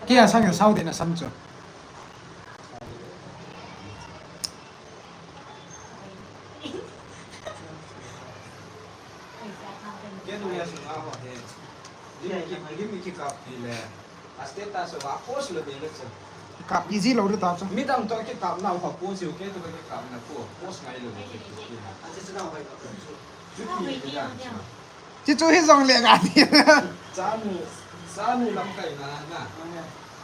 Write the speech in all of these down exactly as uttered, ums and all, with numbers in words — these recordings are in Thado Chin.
Kei a sang a sao ding na sam chu. Kei nung ya sung a ho he. Lim ki, lim ki kap ti le. A status a post lo de le chu. Kap easy lo de ta chu. Midang to ki kap na ho post yo, kei to ki kap na ko post ngai lo de. A chi chu na ho ka chu. Chu ti de ya. Chi chu hi jong le ga ti. Chanu, chanu lamkai na na.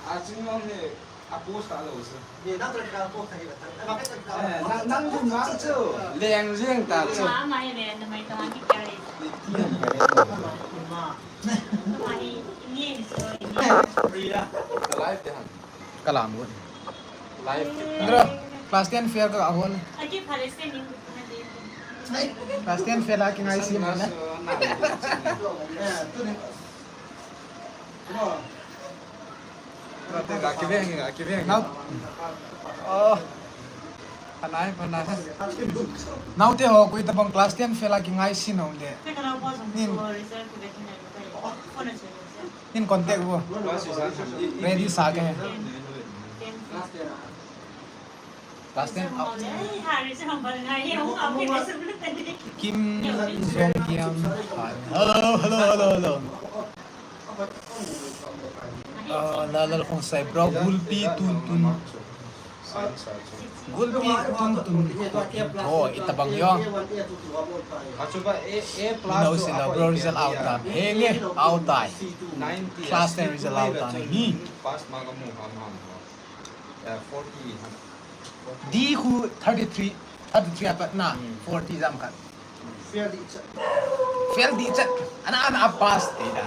A chu ngom he. A post a lo se. Ni na to ka post hi ba ta. Ma ka ta. Eh, nang, nang dun ma chu. Leng leng ta chu. Ma, ma hi le, na mai ta ma ki kya le. Ni ti han ka le. Ma. Ma hi, ni so, ni. Free la. Ka live te han. Ka la mo. Live. Bro, class ten fail ka hol. Aki phale se ni. Class ten fail a ki ngai si mo na. Eh, tu ni. Nau. Oh. Panai, panai. Nau te ho, koi tabang class ten fail a ki ngai si nau le. Nin. Nin contact vo. Ready sa ke. Class ten out. Kim Jong Kiam. Hello, hello, hello, hello. Ah, Lalal Khongsai, bro, Gulpi Tuntun. Gulpi Tuntun. Oh, itabang yo. Nau sila, bro, result out ta. Henge, out ta. Class ten result out ta. Ni. Pass mark amu ham ham. Yeah, forty. D khu thirty-three, thirty-three apat na, hmm, forty jam khat. Fail di chat. Fail di chat. Ana, ana pass te da.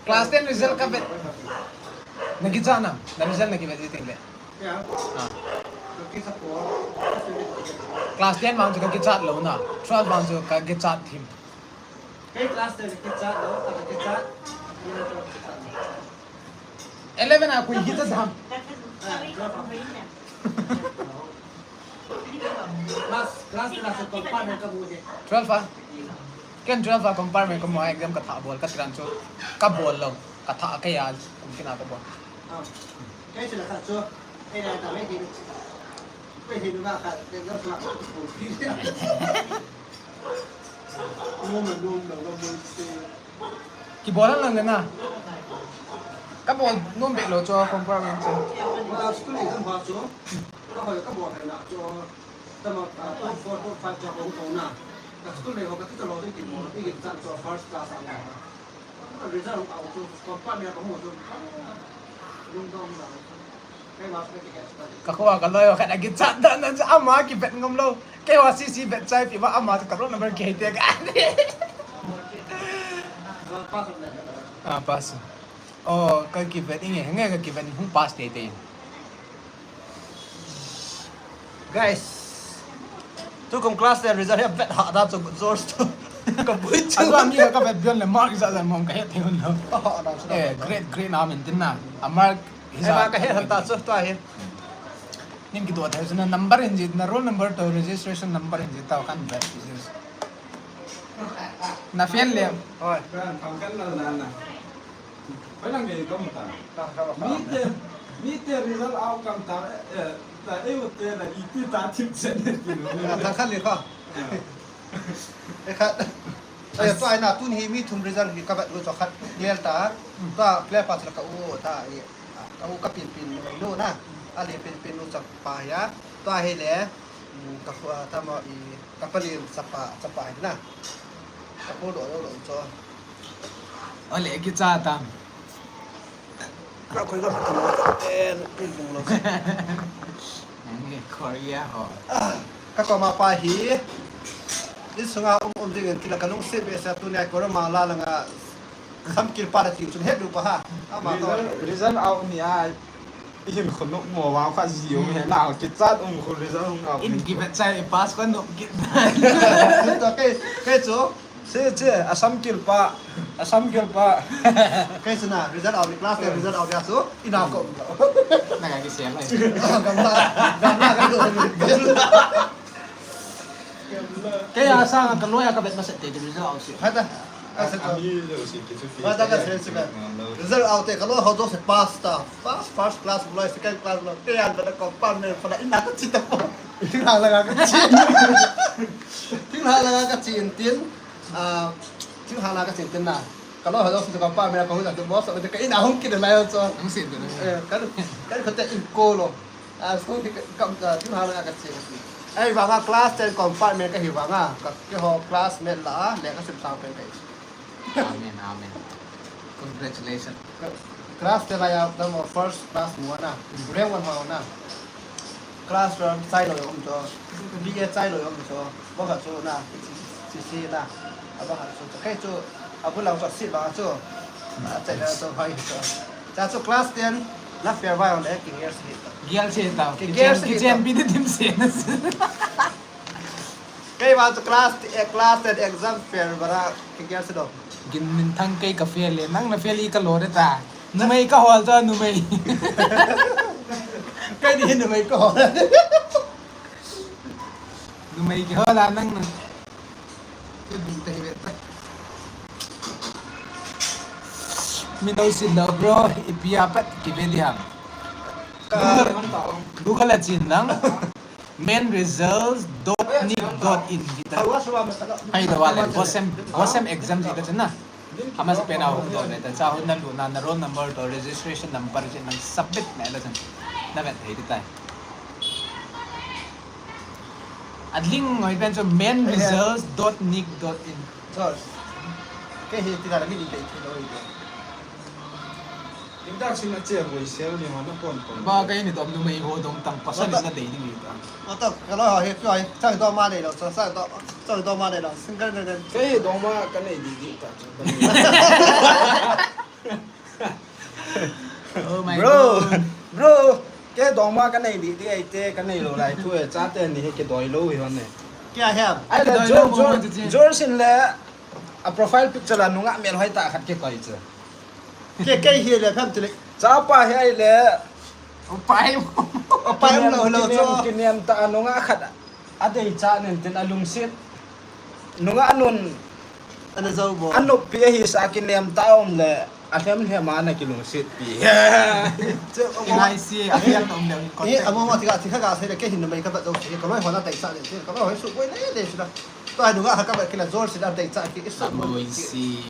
Class ten result ka vet. Na kichat na, na result na kivet di ting le. Yeah. Ah. Class ten vang chu ka kichat lou na, twelve vang chu ka kichat thim. Kei class ten kichat lou, ka kichat. Eleven a koi kichat ham. Class, class ten a se compartment ka bu de. Twelve a. Ken twelve a compartment ka mu a exam ka thah bol ka tiran chu. Ka bol lou. Ka thah kei a kum kina ka bol. Ah. Kei chu la kha chu. Kei la ta mai di. Kei hi na kha, kei la kha. Kibol lang lang na. Kabol nom beh lou chu compartment chu. School exam pa chu. Ka hoi kabol hai na chu. Tama, ah, form four, form five chu hung tong na. Ka school nei ho ka ti to lou ti kibol, ti kin chan chu first class a na. Result out chu compartment ka hung chu. Lungdong na. Ka khoa ka loi khat a kichat dan dan chu ama kivet ngam lou. Kei va C C vet chai pi va ama chu ka roll number kei te ka. Ah, pass. Oh, ka kivet inge, nge ka kivet hung pass te te. Guys, tukum class ten result hi vet ha da chu George tu. Ka bui chu. Atu ami ka vet bion le mark ja ja mong ka het thei un lo. Eh, grade, grade na min tin na. A mark hi ja. Ka het han ta chu ta hi. Nin kidoh thei chu na number in jit na roll number to registration number in jit ta kan vet. Na fail le. Hoi. Kan kan na na na. Hoilang nge kamu ta. Mite, mite result out kam ta, eh, ta eu te na iti ta thim chen ne ti lo. Thang khat le kha. Eh, khat. Eh, tua ina tun hi mi thum result hi ka vet lou chu khat clear ta. Tua clear pa chu ka u ta i. Ka u ka pin pin lou na. A le pin pin lou chu pa ya. Tua hi le. Ka fu, ah, tamo i, ka pali chapa, chapa hi na. Ka pu lo lo lo cho. Ole kicha tam. Ka koi ka pali, eh, pin pin lo. Nge Korea ho. Ah, ka koma pa hi. Insunga um um ding in tila ka lungset behseh tunia Korea ma la langa. Samkil pa da ti chun het lu pa ha. Ama to. Result, result out ni a. Ihin khunuk mo wa kha ji um he na kichat um khu result hung out. In kivet chai pass ko nuk kit. To kei, kei chu. Se che, a samkil pa. A samkil pa. Kei chu na result out ni class ten result out ya chu. Ina ko. Naga kisem ai. Gamla, gamla ka lo. Kei a sanga ka loi a ka vet masat te result out se. Hata. Asa to. Ami lo si kichu fi. Hata ka se se ka. Result out te ka loi ho jouse pass ta. Pass first class loi, second class loi. Kei a ka compartment fa ina ka chi ta po. Thinglhang langa ka chin. Thinglhang langa ka chin tin. Ah, thinglhang langa ka chin tin na. Ka loi ho jouse compartment a ka hung ta boss, ka ina hung kit lai chu. Hung sin tin. Eh, ka, ka, ka te in ko lo. Ah, school ki kam, ah, thinglhang langa ka chin. Ahivanga class ten compartment ka hi vanga. Ka, keiho classmate la, lekha sim sang pen ka hi. Amen, amen. Congratulations. Class te la ya, tamo first class mu na. Rank one ho na. Class one chai lo yom to. B A chai lo yom to. Ba ka chu na. Chi chi na. Aba ka chu. Kei chu. Abu lang chu sit ba chu. A chai la chu hai chu. Cha chu class ten. Na fair ba le ki gear si ta. Gear si ta. Ki gear si ta. Ki chen bi de dim si na. Kei vang chu class, eh, class ten exam fail bara, kei gel se do. Ginminthang kei ka fail le, nang na fail i ka lo de ta. Numei ka hol ta, numei. Kei ni numei ka hol. Numei ki hol a nang na. Min lo sit lo bro, ipi a pat kive di ham. Google, Google a chin lang. Main results dot nic dot in hita. Ahilou le, bosem, bosem exam hita chun na. Amasapen a hung doh le ta, cha hung na luna, na roll number to registration number chin nang submit na le chun. Na vet thei tai. A link ngoi pen chu main results dot nic dot in. Sorry. Kei hi ti la mi ni le ti lo i. Introduction a che boi sel ni ma na pon pon. Ba kei ni dom numei ho dong tang pasal na dei ding ni ta. Ata ka lo he ko ai. Chang do ma nei lo, chang do, chang do ma nei lo. Single nei nei. Kei dong ma ka nei di di ta. Oh my God. Bro, bro, kei dong ma ka nei di di ai te, ka nei lo lai thu e, cha te ni he kidoi lo hi hon ne. Kei a hem. Ai le Jor, Jor, Jor sin le a profile picture la nunga mel hoi ta khat kikoi chu. Kei, kei hi le phem ti le. Chapa hi ai le. Upai. Upai um lo lo kinem, cho. Kinem ta a nunga khat. A dei cha nen tin a lungsit. Nunga nun. Ana zo bo. A nupi ahi sa kinem ta um le. A lhem lhem a na kilungsit pi. Cho, amo. Kinai si, a lhem um le. Ni, amo ma ti ka, ti ka ga se le kei hin numei ka ta zo si. Ka loi ho na dei cha nen tin. Ka loi ho su boi le le si la. Tua nunga ha ka ba kila Jor si da dei cha ki isu. Boi si.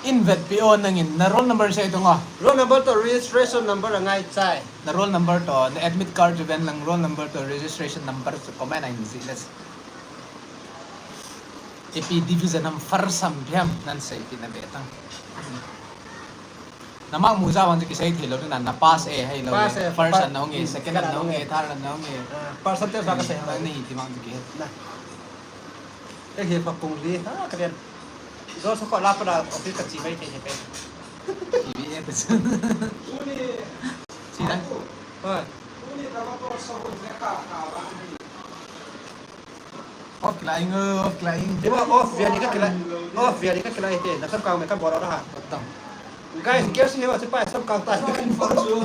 In vetpi o nangin na roll number sei tung o. Roll number to registration number a ngai chai. Na roll number to, na admit card chu ven lang roll number to registration number chu comment a hin jih le. Ipi division ham first ham phem nan sei ti na be tang. Na mark mu ja vang chu kisei thei lou na, na pass e, hei lou. Pass e, first an na hung e, second an na hung e, third an na hung e. Ah, percentage ba ka sei. Na ni ti vang chu kihe. Na. Kei hi pa kung li, ha, ka den. Jor sa ko la pa da office ka chi mai thei thei. Chi bi e pa. Chi da. Hoi. Off kilai nge, off kilai nge. Iwa off via ni ka kilai. Off via ni ka kilai te. Na samkang me ka bol ra ha. Tam. Guys, guess ni wa se pa samkang ta. Anu in phone chu.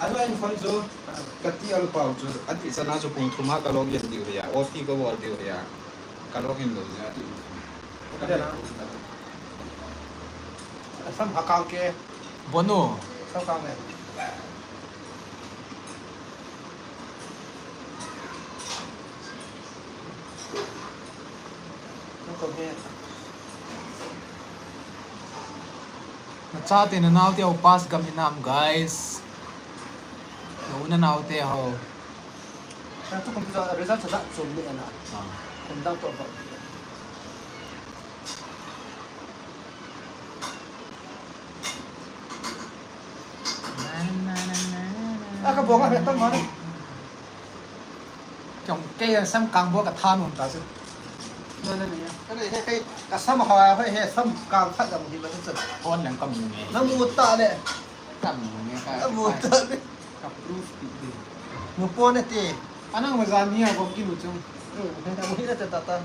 Anu in phone chu. Ka ti al pau chu. Ati sana chu pung thum a ka login diu ya. Off ti ka bol diu ya. Ka login lou ya ti. Ka de na. Sam ha kang ke. Bonu. Sam kang me. Na chate na naote ho pass gam hinam, guys. Na u na naote ho. Sa tu computer result sa da chom ni ana. Ah. Kum dang to ba. A ka bong a he tam ma. Kong kei a samkang bol ka tha nom ta chu. Na, na, na, na. Ka nei he, he, ka sam ha, he, he, samkang khat a mu hi ma chu. Hon lang ka mu nge. Na mu ta le. Ka mu nge ka. Ka mu ta le. Ka proof ti di. Mu po ne ti. Anang ma jan hi a bom ki mu chu. Hmm, he, he, mu hi le ta ta.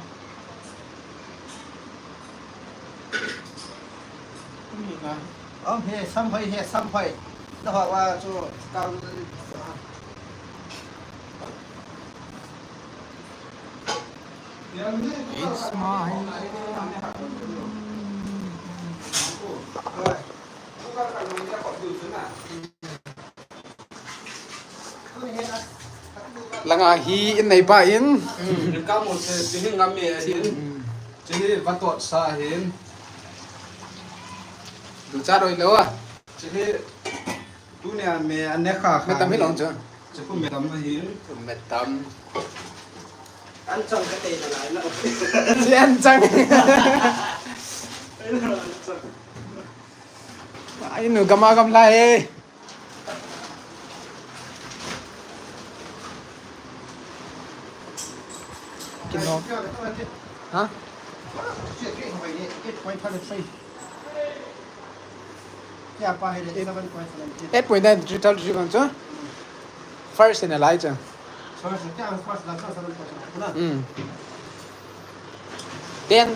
Ni na. Om he, sam hoi he, sam hoi. Na ho wa chu kang. It's my Langa hi in nei pa in. Hmm, in ka mo se, chi hi ngam me hin. Hmm. Chi hi va tot sa hin. Du cha roi lo a. Chi hi tunia me an ne kha kha. Me tam hi long chu. Chi khu me tam hin. Me tam. An chang ka tei na lai lo. Chi an chang. Ai nu gam a gam lai e. Kino. Ha? Eight point nine three thirty three kan chu. First in a lai chu. Hmm. Ten.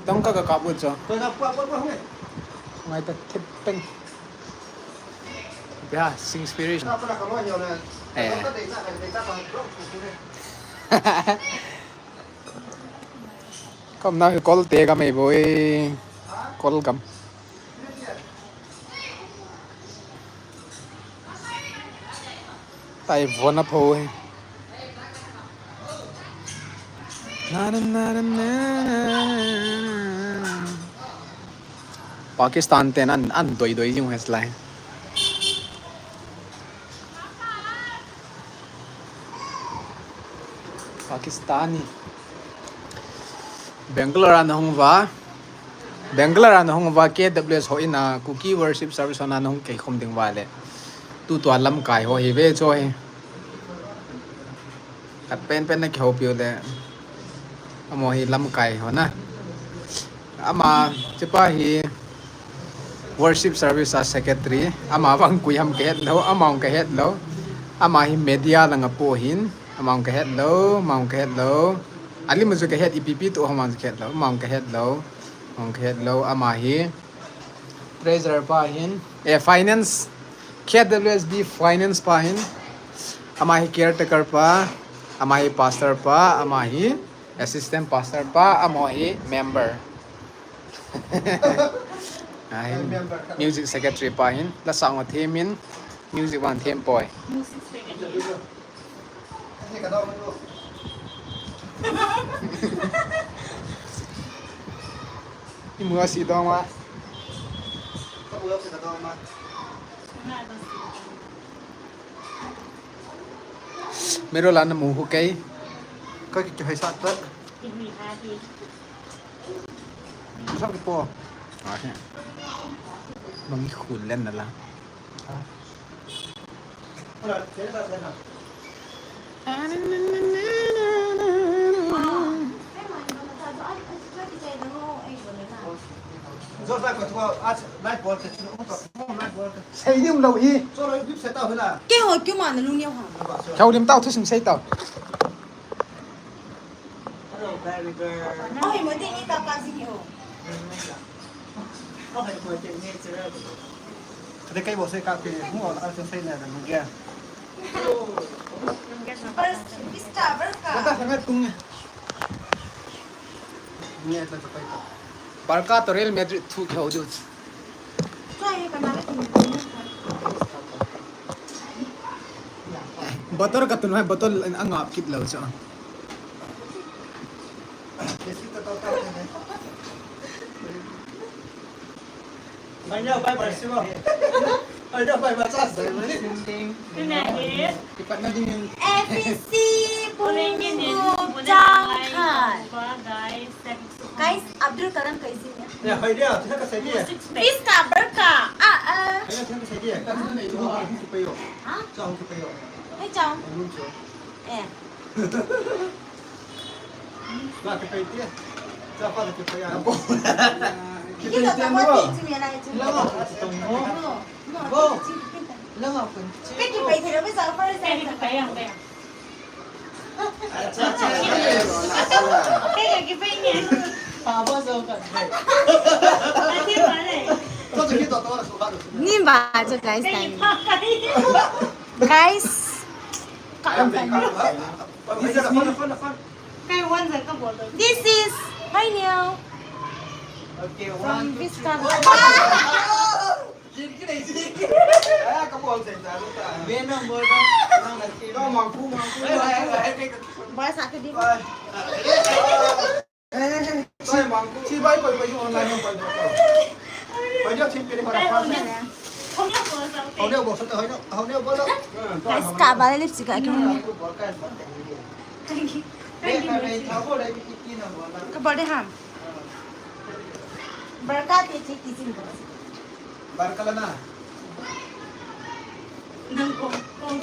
Dong ka ka kap ut chu. Ngai ta thip peng. Ya, sing spirit. Eh. Kom na kol te ka mai boi. Kol kam. Tai vona pho he. Na, na, na, na, na, na. Pakistan ten an, an doi doi jing hes lai. Pakistani. Bangalore a na hung uva. Bangalore a na hung uva, K W S ho in a, Kuki Worship Service ho na na hung kei khum ding uva le. Tutua lamkai ho hi ve cho hi. Khat pen pen na kihoupi u le. Amaho hi lamkai ho na. Ama, chepa hi worship service a secretary. Ama vang koi ham ka het lou, ama vang ka het lou. Ama hi media langa po hin. Ama vang ka het lou, ama vang ka het lou. Ali ma chu ka het, ipi pi tu ama vang ka het lou, ama vang ka het lou. Ama vang ka het lou, ama hi treasurer pa hin. Eh, finance. K W S B finance pa hin. Ama hi caretaker pa. Ama hi pastor pa. Ama hi assistant pastor pa. Ama hi member. Ahin. Music secretary pa hin. La sang a them in. Music vang them poi. Music secretary. Imu asi dong ma. Mero la na mu hu kei. Ka ki ki hai sa ta. Sa ki po. Ahe. Bang ki khun len na la. Seilim lou hi. Keiho kiu ma na lung neo ha. Keiho lim tao thu sim sei tao. Hello, baby girl. Oh, hi mo te ni ta ka si ni ho. Oh, hi mo te ni chira. Kade kai bo se ka pe ni mo a se sei na da nge. Barca to Real Madrid thu kho du. Bottle ka tun hai, bottle in a ngap kit lou chu. Ai ya, bye bye, Siva. Ai ya, bye bye, Sas. Ipat na din. F C Pungkup Changkhat. Guys, Abdul Kalam kai jing e. Ya, hai dia, tu ka sai dia. Fiska Barca. Ah, ah. Hai dia, tu ka sai dia. Tu ka sai dia. Ha? Chao, tu ka yo. Hai chao. Anun chao. Eh. La ke pai tia. Cha pa ke pai ya. Kita tak buat ting sini lah itu. Lama aku citong mo. No, no. Bo. Lama aku citong. Kita pai tidak bisa apa saya. Kita pai yang pai. Acha, acha. Kita kita pai ni. Papa so ka. Nanti Ba chu guys, time. Guys. This is Haineo from Vista. Boys, aku di. Guys, kaba le lipstick a kihon e. Kaba le ham. Barka te che ki sin. Barka la na. Nang kong, kong.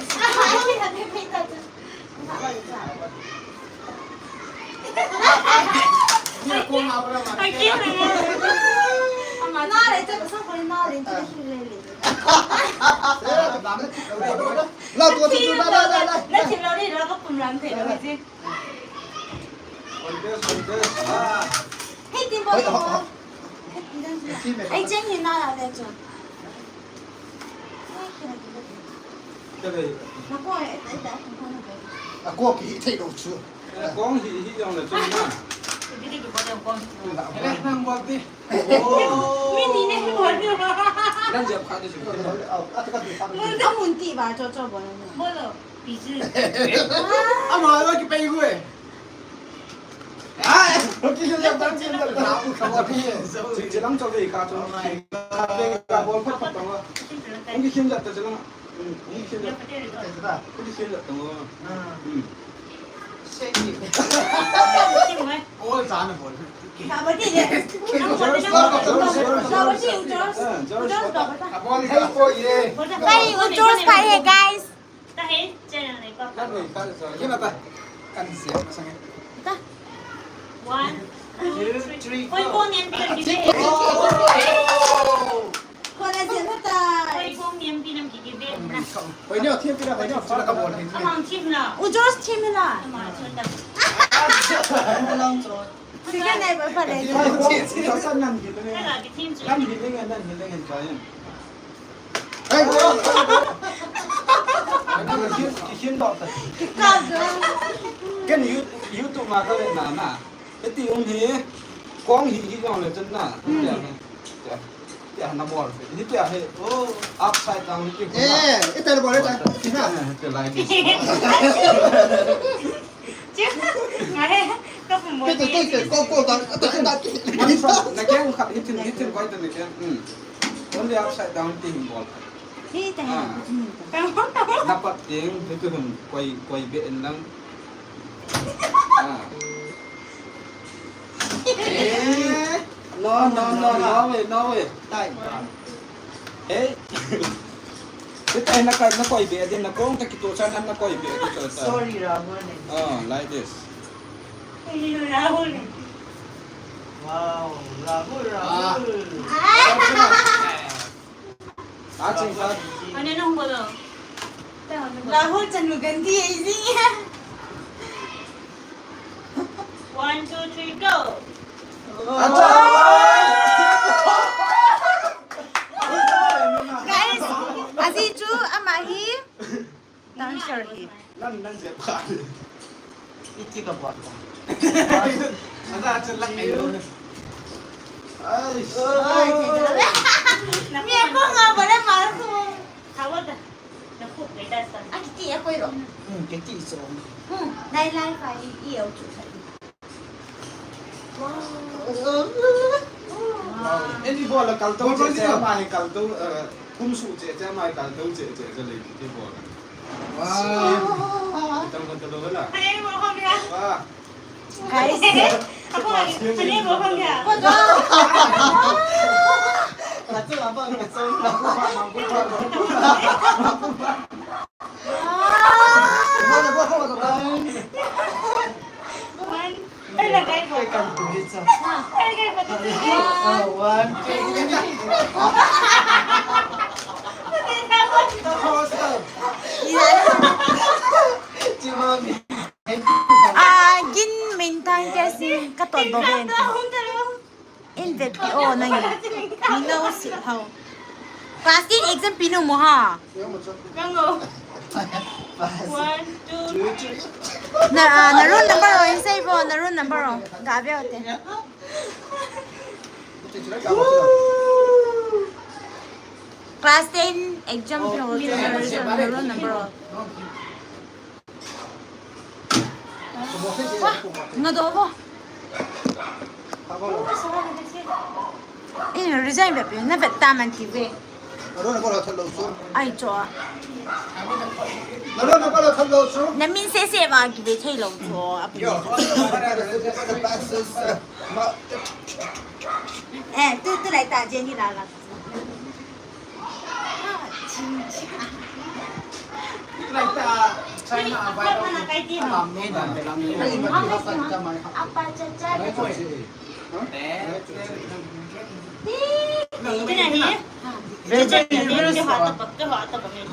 Ako ki thei lo chu. Kong hi hi jong le chu na. Nang bol ti. Nang jep kha di chu. Amun ti ba cho cho bol. Bol lo. Ama lo ki pai hu e. Ai, okay, okay, okay. Chilang cho ve ka cho. Ka bol phat phat tong. Ung ki sim jat ta chilang. Ung ki sim jat. Ung ki sim jat tong. All jana bol. Hey, George, guys. Ta he, channel nei pa. Kan nei ka sa. Kina ta. Kan sia masang. Ta. One, two, three, four. Koi kong niam pi nam ki be. Koi kong niam pi nam ki be na. Koi niam pi na, koi niam pi na ka bol ni. Amang team na. U George team na. Amang team na. Sige na ba pala. Sa nan ki le. Kala ki team chu. Nan ki le, nan ki le, nan ki le. Hey, go. Kisin, kisin dok ta. Ken You-, YouTube ma ka le na na. Eti um hi. Kong hi hi jong le chen na. Hmm. Ya, ya, ya na bol. Hi ya he. Oh, upside down hi. Eh, ita bol ta. Tina. Eh, ita like this. Ngai, ka pum mo. Kete, kete, ko, ko, ta, ta, ta. One side. Na keng khat hitin, hitin koi ta na keng. Hmm. Only upside down ti hin bol. Hi ta. Ah. Ka mo, ka mo. Na pat ting, hitin koi, koi be en lang. Ah. Eh. No, no, no, no way, no way. Time. Hey. Kita na kai na koi be din na kong ta kito chan na koi be din to ta. Sorry, Rahul. Oh, like this. Rahul. Wow, Rahul, Rahul. Action, cut. Ano nung bolo? Rahul Chanuganti, easy. One, two, three, go. Guys, aji chu ama hi dancer hi. Nan, nan jep kha. Iti ka buat ka. Ada acha lang ai lo. Ai. Mi ko nga bole mar ko. Thawa da. Na khuk nei da sa. A kiti a koi ro. Hmm, kiti so. Hmm, nai lai pa i, i au chu sa. Wow. Wow. Eni bol a kal to che che ma hi kal to, eh, kum su che che ma hi kal to che che che le kiti bol. Wow. Guys. A, gin min tang ke sin ka ton bo ben. In vet pi o nang. Min no si hau. Class ten exam pinu mo ha. Kango. One, two, three. Na, ah, na roll number o, insei vo, na roll number o. Ga ve o te. Class ten exam pinu o, na roll number o. Wah, nga do vo. Eh, resign bep na vet ta man ti ve. Ai cho. Na min se se va ki ve thei lo cho. Eh, tu tu lai ta Jenny la la. Ve chu hi verse,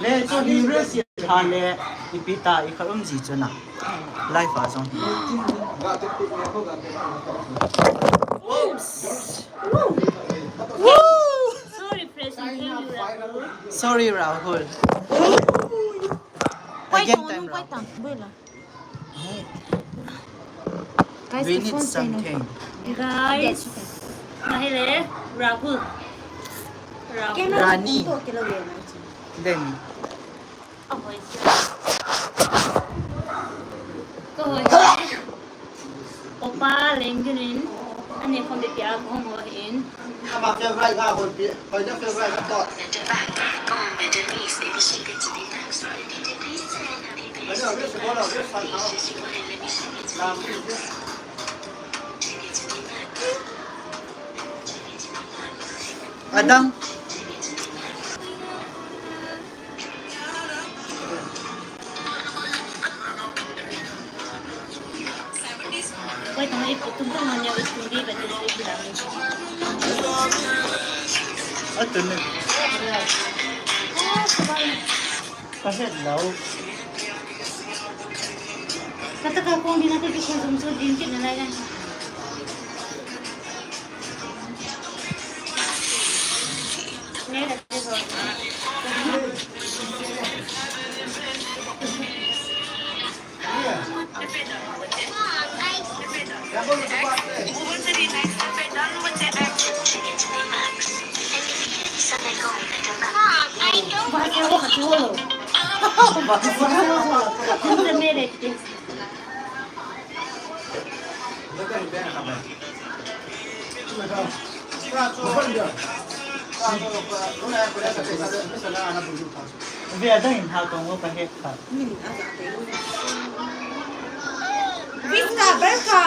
ve chu hi verse ha le ipi ta i kha um ji chu na. Live a jong. Oops. Woo! So refreshing. Thank you, Rahul. Sorry, Rahul. Again, time, Rahul. We need something. Guys, nahile, Rahul. Rahul. Rani. Then. Opa, lengin in, ani khom de pia khom ho in. Ama favorite nga hon pi, hoi na favorite ka to. Adam. Atun ne. Ka het lou. Kata ka kong dina ka kisa jum so din kit na lai lai. Ve adang in ha kong ka het kha. Vista, Berka.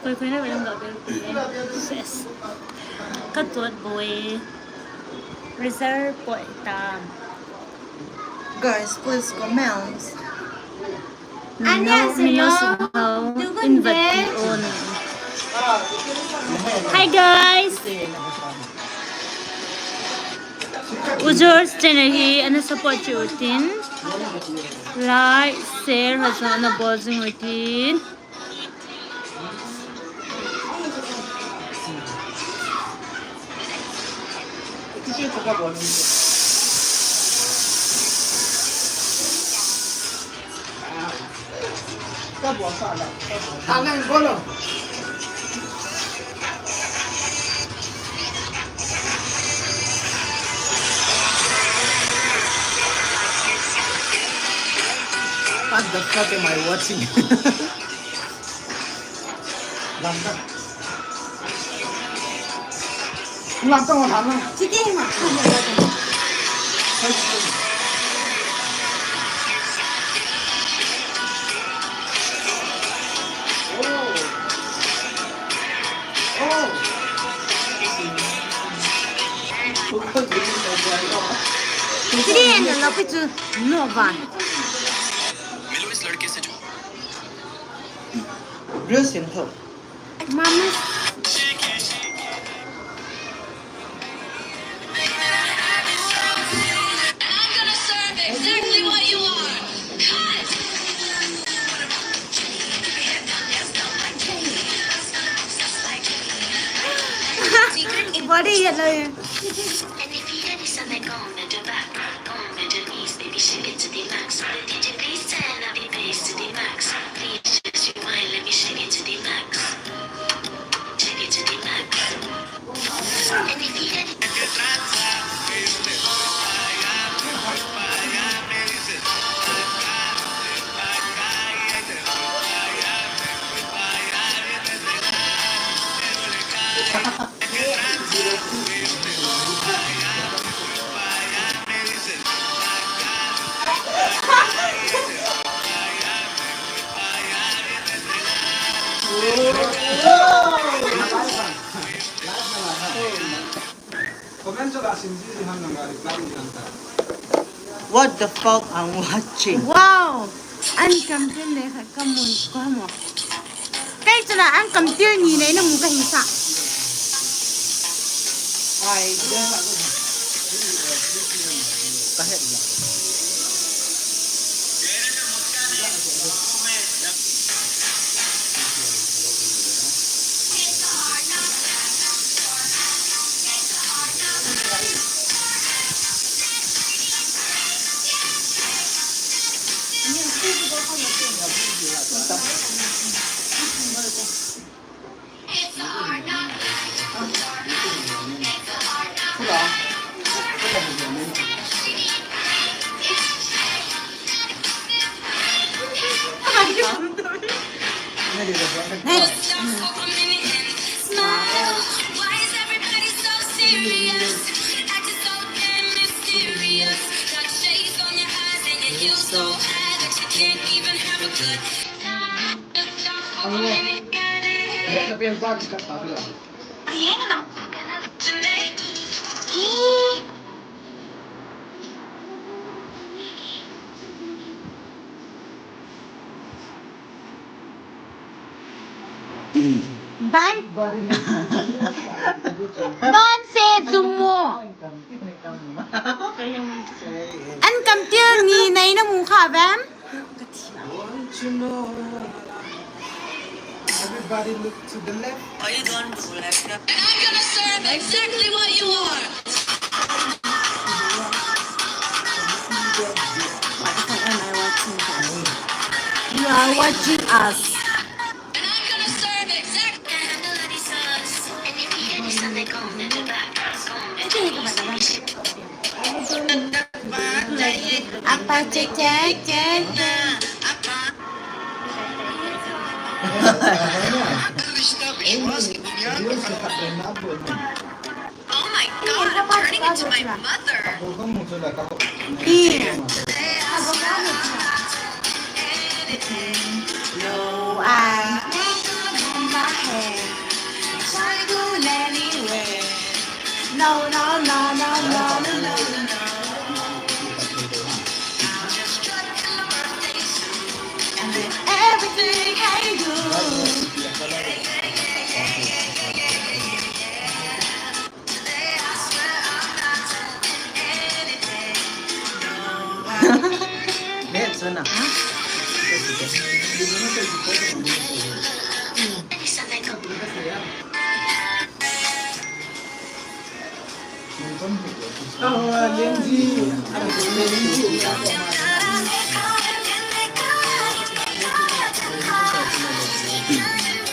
Koi koi na velang ga bel. Yes. Ka tuat boy. Reserve poi tam. Guys, please comment. 안녕하세요. Hi guys. Ujor's channel hi ana support cheh utin. Like, share, ha jong ana bol jing utin. What the fuck am I watching? Lamtang. Lamtang wa lamtang. Chiti ma. Oh. Oh. Chiti na la pichu no van. मिलो इस लड़के से जो Real simple. Mama. And if you hear this and they go on the back, go on the knees, baby, shake it to the max. The D J, please turn up the bass to the max. Please just rewind, let me shake it to the max. Shake it to the max. And if you hear Comment chu la sim ji ji ham nang ga reply ji lang ta. What the fuck I'm watching? Wow! An kam tin le kha ka mun ko mo. Kai chu la an kam tin ni nei na mu ka hi sa. Ai, ka het la. Next. Smile. Why is everybody so serious? Acting so damn mysterious. Got shades on your eyes and your heels so high that you can't even have a good time. Just don't fuck with me. Ban. Ban se dumo. An kam til ni nei na mu kha vem? Everybody look to the left. And I'm gonna serve exactly what you want. What the fuck am I watching? You are watching us. And I'm gonna serve exactly. Apa cek cek cek. Oh my God, I'm turning into my mother. Ih. No, I not gonna hold my hand. Try to anywhere. No, no, no, no, no, no, no, no. I'm just trying to my birthday suit. And then everything I do.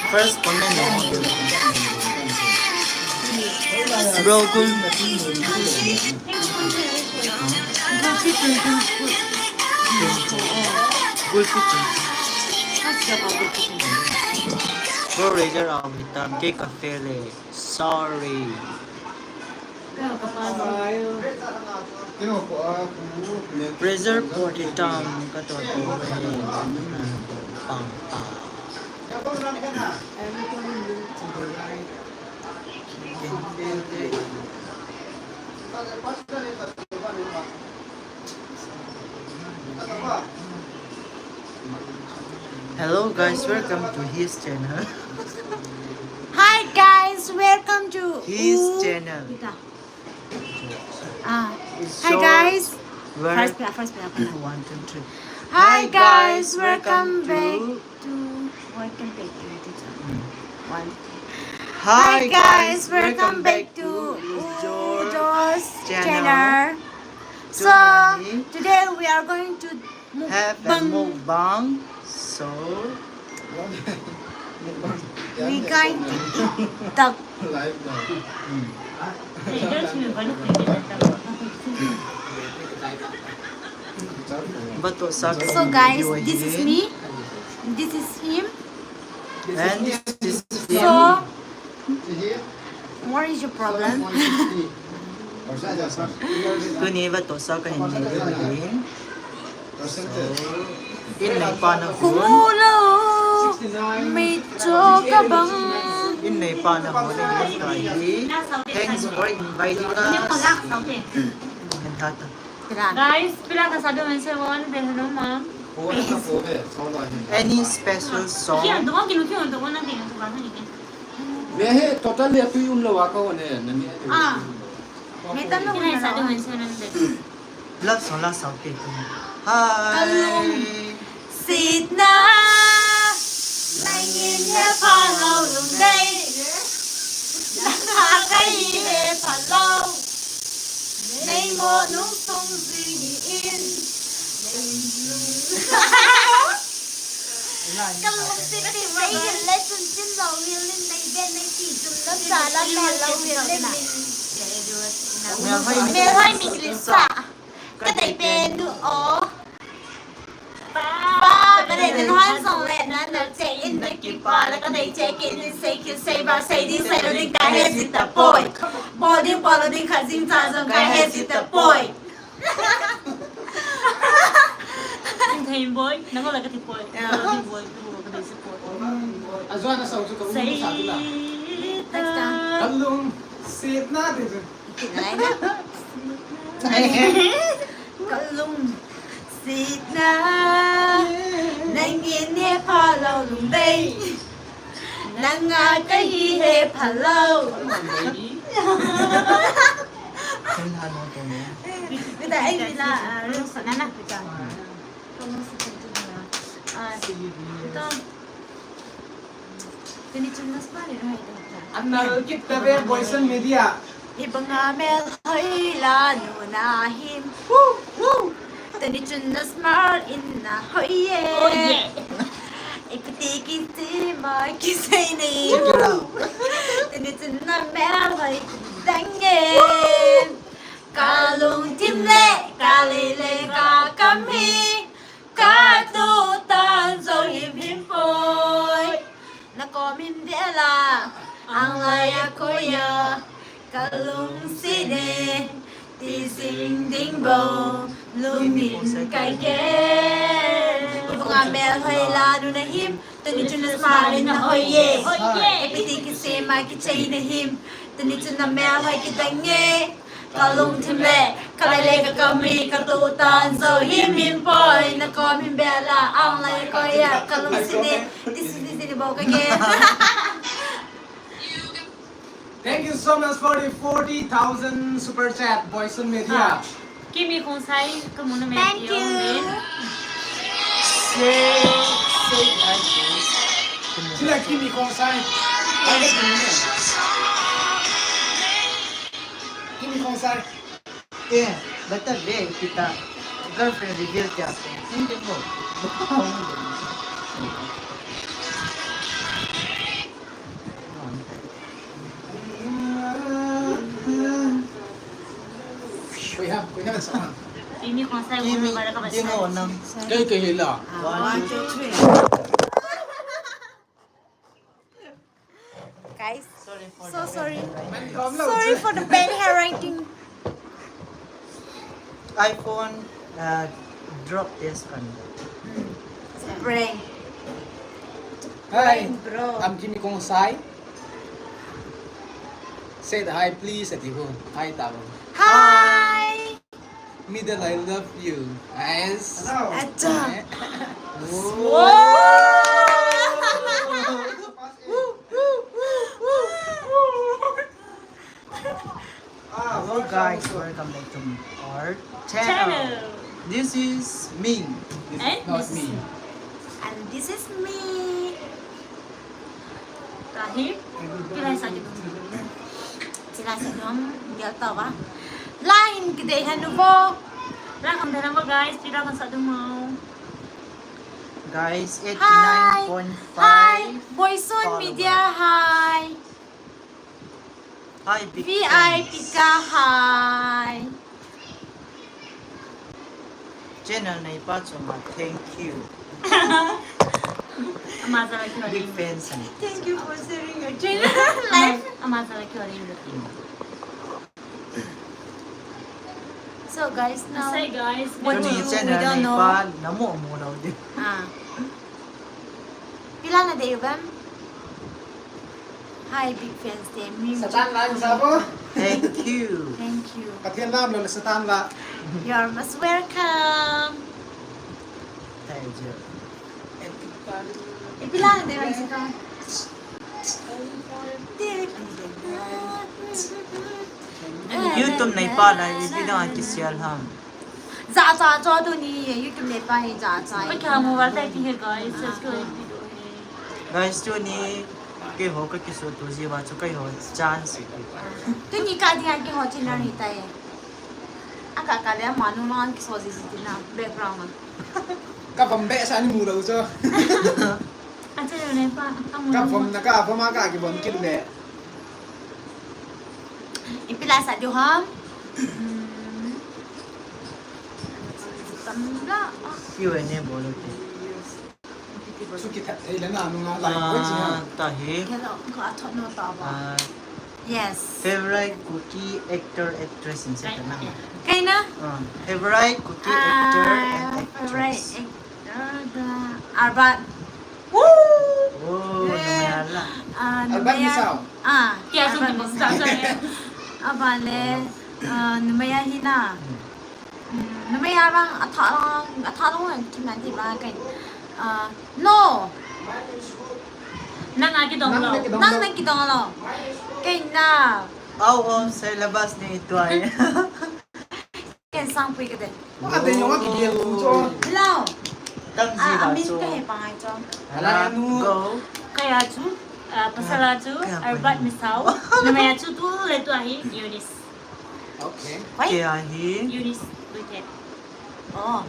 First comment. Bro, gul. Gul pitu. Bro, Razer, um, tam ke cafe le. Sorry. Pressure pot itam ka to to pang pa. Hello guys, welcome to his channel. Hi guys, welcome to his channel. Ah, hi guys. First, first, one, two, three. Hi guys, welcome back to, welcome back to YouTube. One. Hi guys, welcome back to Ujo's channel. So today we are going to have a mukbang. So we going to eat the So guys, this is me. This is him. And this is him. So what is your problem? Tuni vatosa kahin nei diu ahin. So, in neipa nahon. Kumulo. Meicho kabang. In neipa nahon in neipa hi. Thanks for inviting us. Guys, pila ka sadu men se won de hello mom. Any special song? Me he total le tu um lo wa ka one na ni. Ah. Me tan lo na. Love song, love song te tu. Hi. Sitna. Nangin he phalou lungdei. Nanga kahi he phalou. Nei mo nung sung jing in. Kalung sitna. Nei le chun chin lo wil in nei ben nei ti chun lam sa lam mel lo wil in min. Melhoi mi lisa. Kadei pen du o. Pa, kadei pen hoi song le na na che in na kipa le kadei che ki in sei ki sei ba sei ding sei lo ding kahe sita poi. Bol ding bol lo ding kha jing cha jong kahe sita poi. Thei boy, nang la kati poi. Bol ding bol ding kadei sei poi. Ajo na sau chu ka u sa tu la. Next time. Kalung sitna de. Kalung sitna. Nangin he phalou lungdei. Nanga kahi he phalou. Bita ai bila. Nana. Ah, ito. Tuni chun na smart in hai ta. Anal kit ta ve Boyson Media. Ibanga melhoi la nu na him. Tuni chun na smart in na hoi ye. Ipiti kiti ma kisei nei. Tuni chun na melhoi dang ye. Kalungthim le kalei le kakam hi. Katu tan jo him him poi. Nakom him vela anglai a koya. Kalung sitna ti jing ding bou. Lumin kai ke. Ibanga melhoi la nu na him. Tuni chun na smart in na hoi ye. Ipiti kisei ma kichei na him. Tuni chun na melhoi kidang ye. Kalungthim le kalei le kakam hi katu tan jo him him poi. Nakom him vela anglai koya. Kalung sitna ti jing ding bou kage. Thank you so much for the forty thousand super chat, Boyson Media. Kimi Khongsai, kamu na me. Thank you. Say, say hi, please. Sila Kimi Khongsai. Kimi Khongsai. Eh, bata ve kita girlfriend reveal kya? Hindi ko. Kimi Khongsai, Kimi, Kimi Khongsai. Kei, kei, la. One, two, three. Guys, sorry for so the sorry. Sorry for the bad handwriting. iPhone uh, drop this one. Prank. Hi, prank, bro. I'm Kimi Khongsai. Say hi, please, at you. Hi, Taro. Hi. Middle, I love you. Yes. Acha. Whoa. Hello guys, welcome back to our channel. Channel. This is me. This is not me. And this is me. Ahi, pilai sa kidum. Pilai sa kidum, dia tawa. Lain kidei hanu bo. La kam dana mo, guys, pila kan sa dum mo. Guys, hi. Eighty-nine point five. Hi. Boyson followers. Media, hi. Hi, big V I P fans. Ka, hi. Channel neipa chunga, thank you. Ama jala kihoring. Big fans, eh. Thank you for sharing your channel life. Ama jala kihoring. So, guys, now, asai, guys, what to do, we don't know. Channel neipa, namu mu lou di. Ah. Pila nadei uvem? Hi, big fans te. Mi Satan lang sabo. Thank you. Thank you. Pathen lam lo le Satan la. You're most welcome. Thank you. Ipila nadei uvem Satan? YouTube neipa la, ipi dinga kisial ham? Jacha cho tuni, YouTube neipa hi jacha. Ka kya mobile tai ti he, guys, just go and video he. Guys, tuni keiho ka kiso tu jiva chu keiho chance. Tuni ka dinga keiho channel hi tai. Aka ka le manu man kiso ji ji tina background a. Ka vom be sa ni mu lou chu. Acha le pa, amu. Ka vom na ka vom a ka kivom kit le. Ipila sa diu ham? Hmm. Tamla. Q and A bol ute. Chu kithat thei le na nunga lai koi chi ha. Ah, tahi. Kelo, ko athot no ta ba. Ah. Yes. Favorite Kuki actor, actress in Satan. Kaina? Ah, favorite Kuki actor and actress. Ah, favorite actor, the Albert. Woo! Oh, yeah. Numaya la. Ah, Albert Numaya. Misao. Ah, Tia Albert Misao. Abale, ah, Numaya hina. Hmm. Hmm, numei a vang, atha, atha lo, kiman ti ma kai. Ah, no. Nang a kidong lo. Nang a kidong lo. Nang a kidong lo. Kai na. Out of syllabus ni tuai. Ken sang pui ka de. Wa de yong a kigel tu cho. Lo. Tam ji. Ah, ba amin cho. Ka he pa ngai cho. Ala nu. Go. Kaya chu, ah, pasal a chu, kaya Albert Misao. Numei a chu tu le tu ahi, Eunice. Okay. Why? Kei a hi. Eunice Luithet. Oh.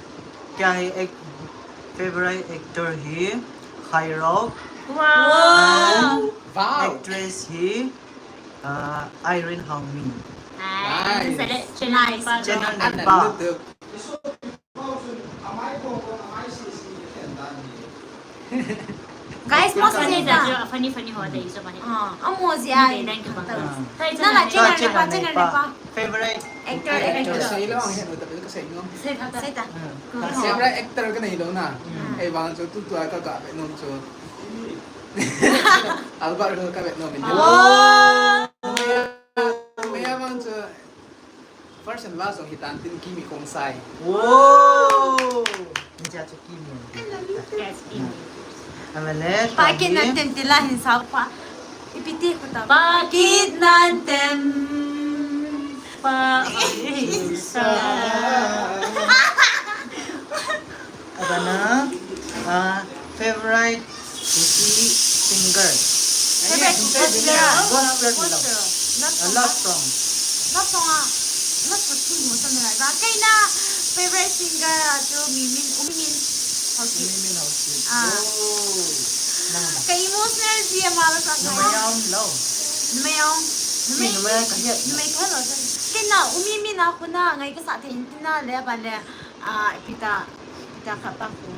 Kei a hi ac-, favorite actor hi Khairok. Wow. Wow. Actress hi, uh, Irene Haomin. Nice. Nice. Channel neipa. Channel neipa. Guys, mo sa funny ta. Funny, funny ho, dei so funny. Ah, amo jia. Ni dei dang ka bang. Ah. Nang la channel neipa, channel neipa. Favorite actor, actress. Actress. Sei lo, ang hen, uta, ka sei no. Sei ta. Sei ta. Hmm. Favorite actor ka nei lo na. Hmm. Ei, bang chu tu tu ka ka be nom chu. Albert ho ka be nom. Oh. Maya bang chu. First and last jong hitan tin Kimi Khongsai. Wow! Ni cha chu Kimi. Yes, Kimi. Amale, pa Kimi. Kit nan tem ti la hin sao pa. Ipi ti ko ta. Pa kit nan tem. Pa kit sa. Abana, ah, favorite Kuki singer. Favorite Kuki singer. Gospel love. Gospel. Love song. Ah, love song. Love song ah. Love song chu mo sa na ba. Kei na favorite singer a chu Mimin, U Mimin Haokip. Mimin Haokip. Ah. Oh. Nang na. Ka emotional ji ama la sa. Numei a um lo. Numei a um. Numei. Numei ka hiat. Numei ka lo. Kei na U Mimin a khu na ngai ka sa thei in ti na le ba le. Ah, pita, pita kha pa khu.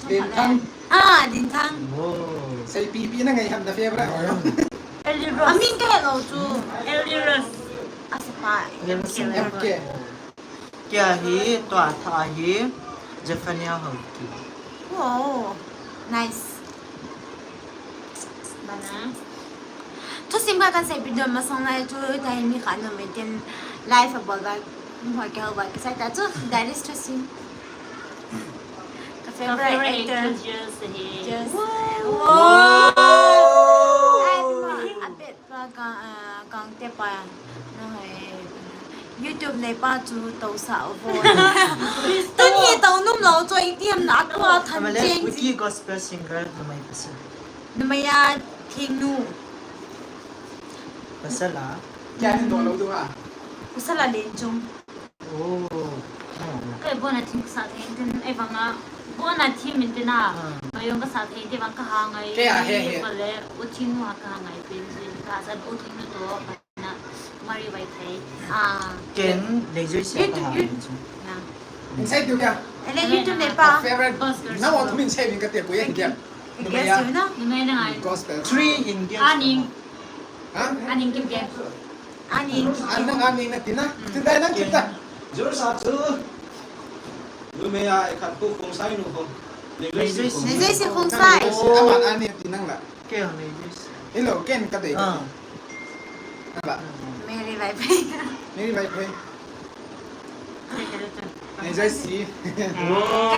Linthang. Ah, Linthang. Oh. Seipi pi na ngai ham na favorite ho. Elirus. Amin ka he lo chu. Elirus. Asa pa. Elirus. M K. Kei a hi, tua tha a hi, Zephaniah Haokip. Oh, nice. Bana. Thusim kha kan sei video masang lai chu, tai mi kha no me tin live a bol ba, hoi ke hoi ke sai ta chu, that is thusim. Ka favorite actor. Ka favorite actor Jess ahi. Jess. Wow. Wow. Ai, ma, a bet pa ka, ah, kang te pa. No, eh, YouTube neipa chu to sa vo. Tuni to nom lo chu, A T M na tua than. Amale, cheng Kuki gospel singer numei pasal. Numei a thingnu. Pasal a. Kya hin do lo tu ha. Pasal a lenchung. Oh. Kei bon a thim kasa thei tin, ei vang a. Bon a thim min tin a. Mayong kasa thei tin vang kaha ngai. Kei a he he. Kole u thingnu a kaha ngai pin jin kasa u thingnu to. Mari Vaiphei. Ah. Ken Leijoisi a kaha chu. Min sei tu kya? Ele YouTube ne pa. Favorite. Na wa min sei min ka te ko ye kya? Guess you know. Numei na ngai. Gospel. Three in guess. Aning. Ha? Aning Kimgen. Aning. An na aning na tina. Tina na kita. Jor sa chu. Numei a khat ko Khongsai nu ko. Leijoisi. Leijoisi Khongsai. Ama aning tinang la. Kei Leijoisi. Hello, ken ka dei. Ah. Ala. Mary Vaiphei. Mary Vaiphei. Sei ka tu. Leijoisi.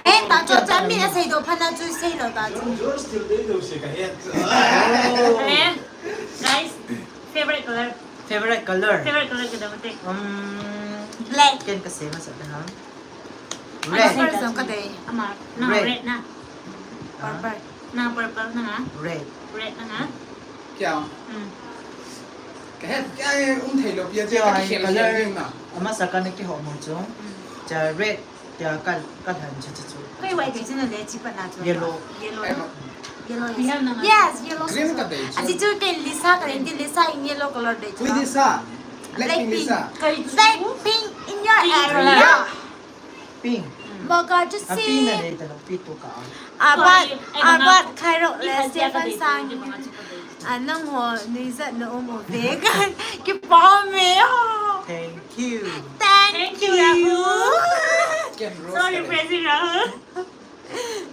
Eh, ta cho chan mi na sei do phan na chu sei lo ta chu. Jor still dei do se ka he. Eh, guys, favorite color. Favorite color. Favorite color ka dam te. Um, Black. Ken ka sei masa da ha. Red. Red. First song ka dei. Ama na Red. Red na. Purple. Na purple na nga. Red. Red na nga. Kya? Hmm. Ka he kya ye um thei lo pia je ka khel khel na. Ama sa ka ne ki ho mo chu. Cha red. Kya ka ka han chu chu chu. Koi wai kei chu na le chi pa na chu. Yellow. Yellow. Ai ma. Yellow. Yellow na nga. Yes, yellow. Green ka dei chu. Aji chu kei Lisa ka dei, Lisa in yellow color dei chu. Who is Lisa? Blackpink Lisa. Blackpink in your area. Pink. Moga chu A pink na si. dei ta lo pi tu ka. Abat, Koi, eh, mga- abat Khairok le Iha siya ka Stephen dei Sang. chu, mga chika dei chu. Anang ho, nuizat na um o vek. Kipah me ho. Thank you. Thank Thank you. you, Rahul. Ken Rose. Sorry, Ka dei. President Rahul.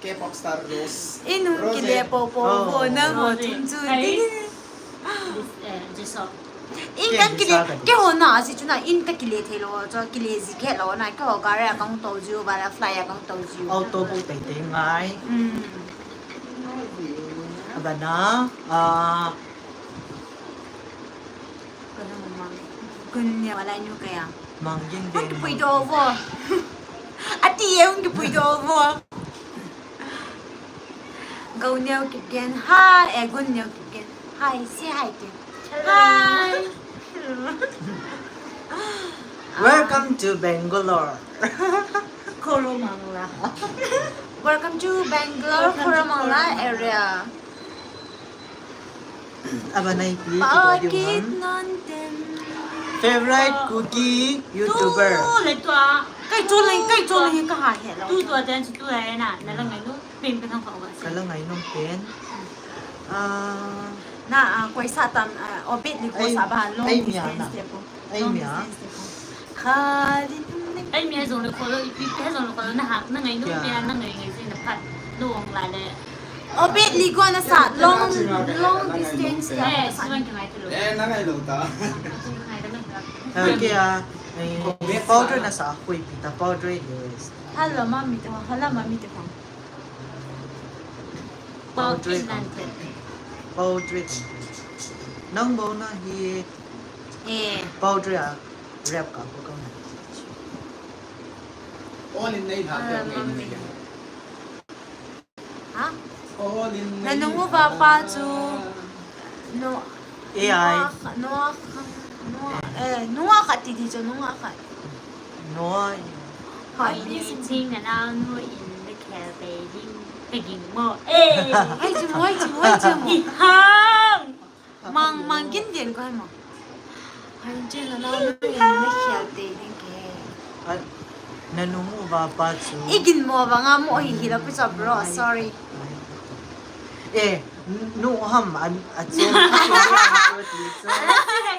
K-pop star Rose. Inung Rose. Kile po po Oh. po nang ho Rose. chung chu Ai. ding. This, eh, Jisoo. In kan kile, ke ho na, si chu na, in ka kile thei lo, cho kile ji ke lo na, ke ho gari a kang to ju, butterfly a kang to ju. Auto bu tai tai ngai. Hmm. Abana, ah, Kun ne wala nu kaya. Mangin Hung de. kipui do vo. Ati e hung kipui do vo. Go neo Kipgen. Hi, eh, Gun neo Kipgen. Hi, say hi to. Hi. Welcome to Bangalore. Koromangla. Welcome to Bangalore, Koromangla area. Aba nai pi Pakit ki non tem. Favorite Kuki YouTuber. Tu le tua. Kai chol le, kai chol le ka ha he lo. Tu tua ten tu le na. Na la ngai nu. Pin pin hong kha wa. Kala ngai nong pen. Ah, Na, ah, koi sa tam, ah, obit li ko Ai, sa ba long ai, mi a distance na. te ko. Ai, Long mi a. Distance te ko. Khali tum ne. Ai mi a jong le kho lo, ipi pe jong le kho lo, na ha, na ngai nu pe, na ngai ngai jin na phat. Nu ong la le. Obit li ko na sa long, long distance te. Eh, si man ki ngai tu lo. Eh, na ngai lo ta. Ngai ta na. Okay, ah, eh, powder na sa koi pi ta powder is. Hala mami te, hala mami te ko. Powder Powder nan te. Powder. Nang bo na hi Eh. Powder a rap ka ko ka. All in nei ha. Ha? All in Na nungu va pa chu. No. A I. Noah, Noah, eh, Noah khat ti di chu, Noah khat. Noah. Hoi, Ni please. Ching na nao nu in the care baby. Te ging mo. Eh. Hoi, chu, hoi, chu, hoi, chu. Ihang. Mang, mang kin den ko mo. Hoi, chu na nao nu in the care baby ke. At na nungu va pa chu. Igin mo ba nga mo hi hi la pu cha bro, sorry. Eh, nu ham an a chu.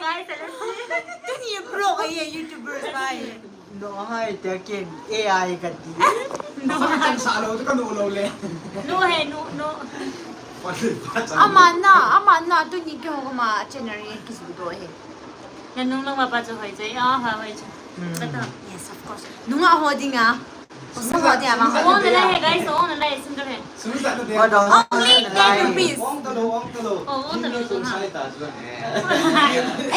Guys, let's see. Tuni bro ka ye YouTubers ba ye. No hai te ken A I ka ti. Kan sa lo, kan lo le. No, hey, no, no. Ama na, ama na tuni ke ho ma channel ye ki su do he. Na nung nung ma pa chu hoi jai. Ah, ha, hoi chu. Hmm. Kata. Yes, of course. Nunga ho dinga. Sa ho dinga ma. On the line, guys, on the line, single hand. Sumisa na de. Hold on. Only ten rupees. Ong ta lo, ong ta lo. Oh, on the line, Sum ha. sai ta chu.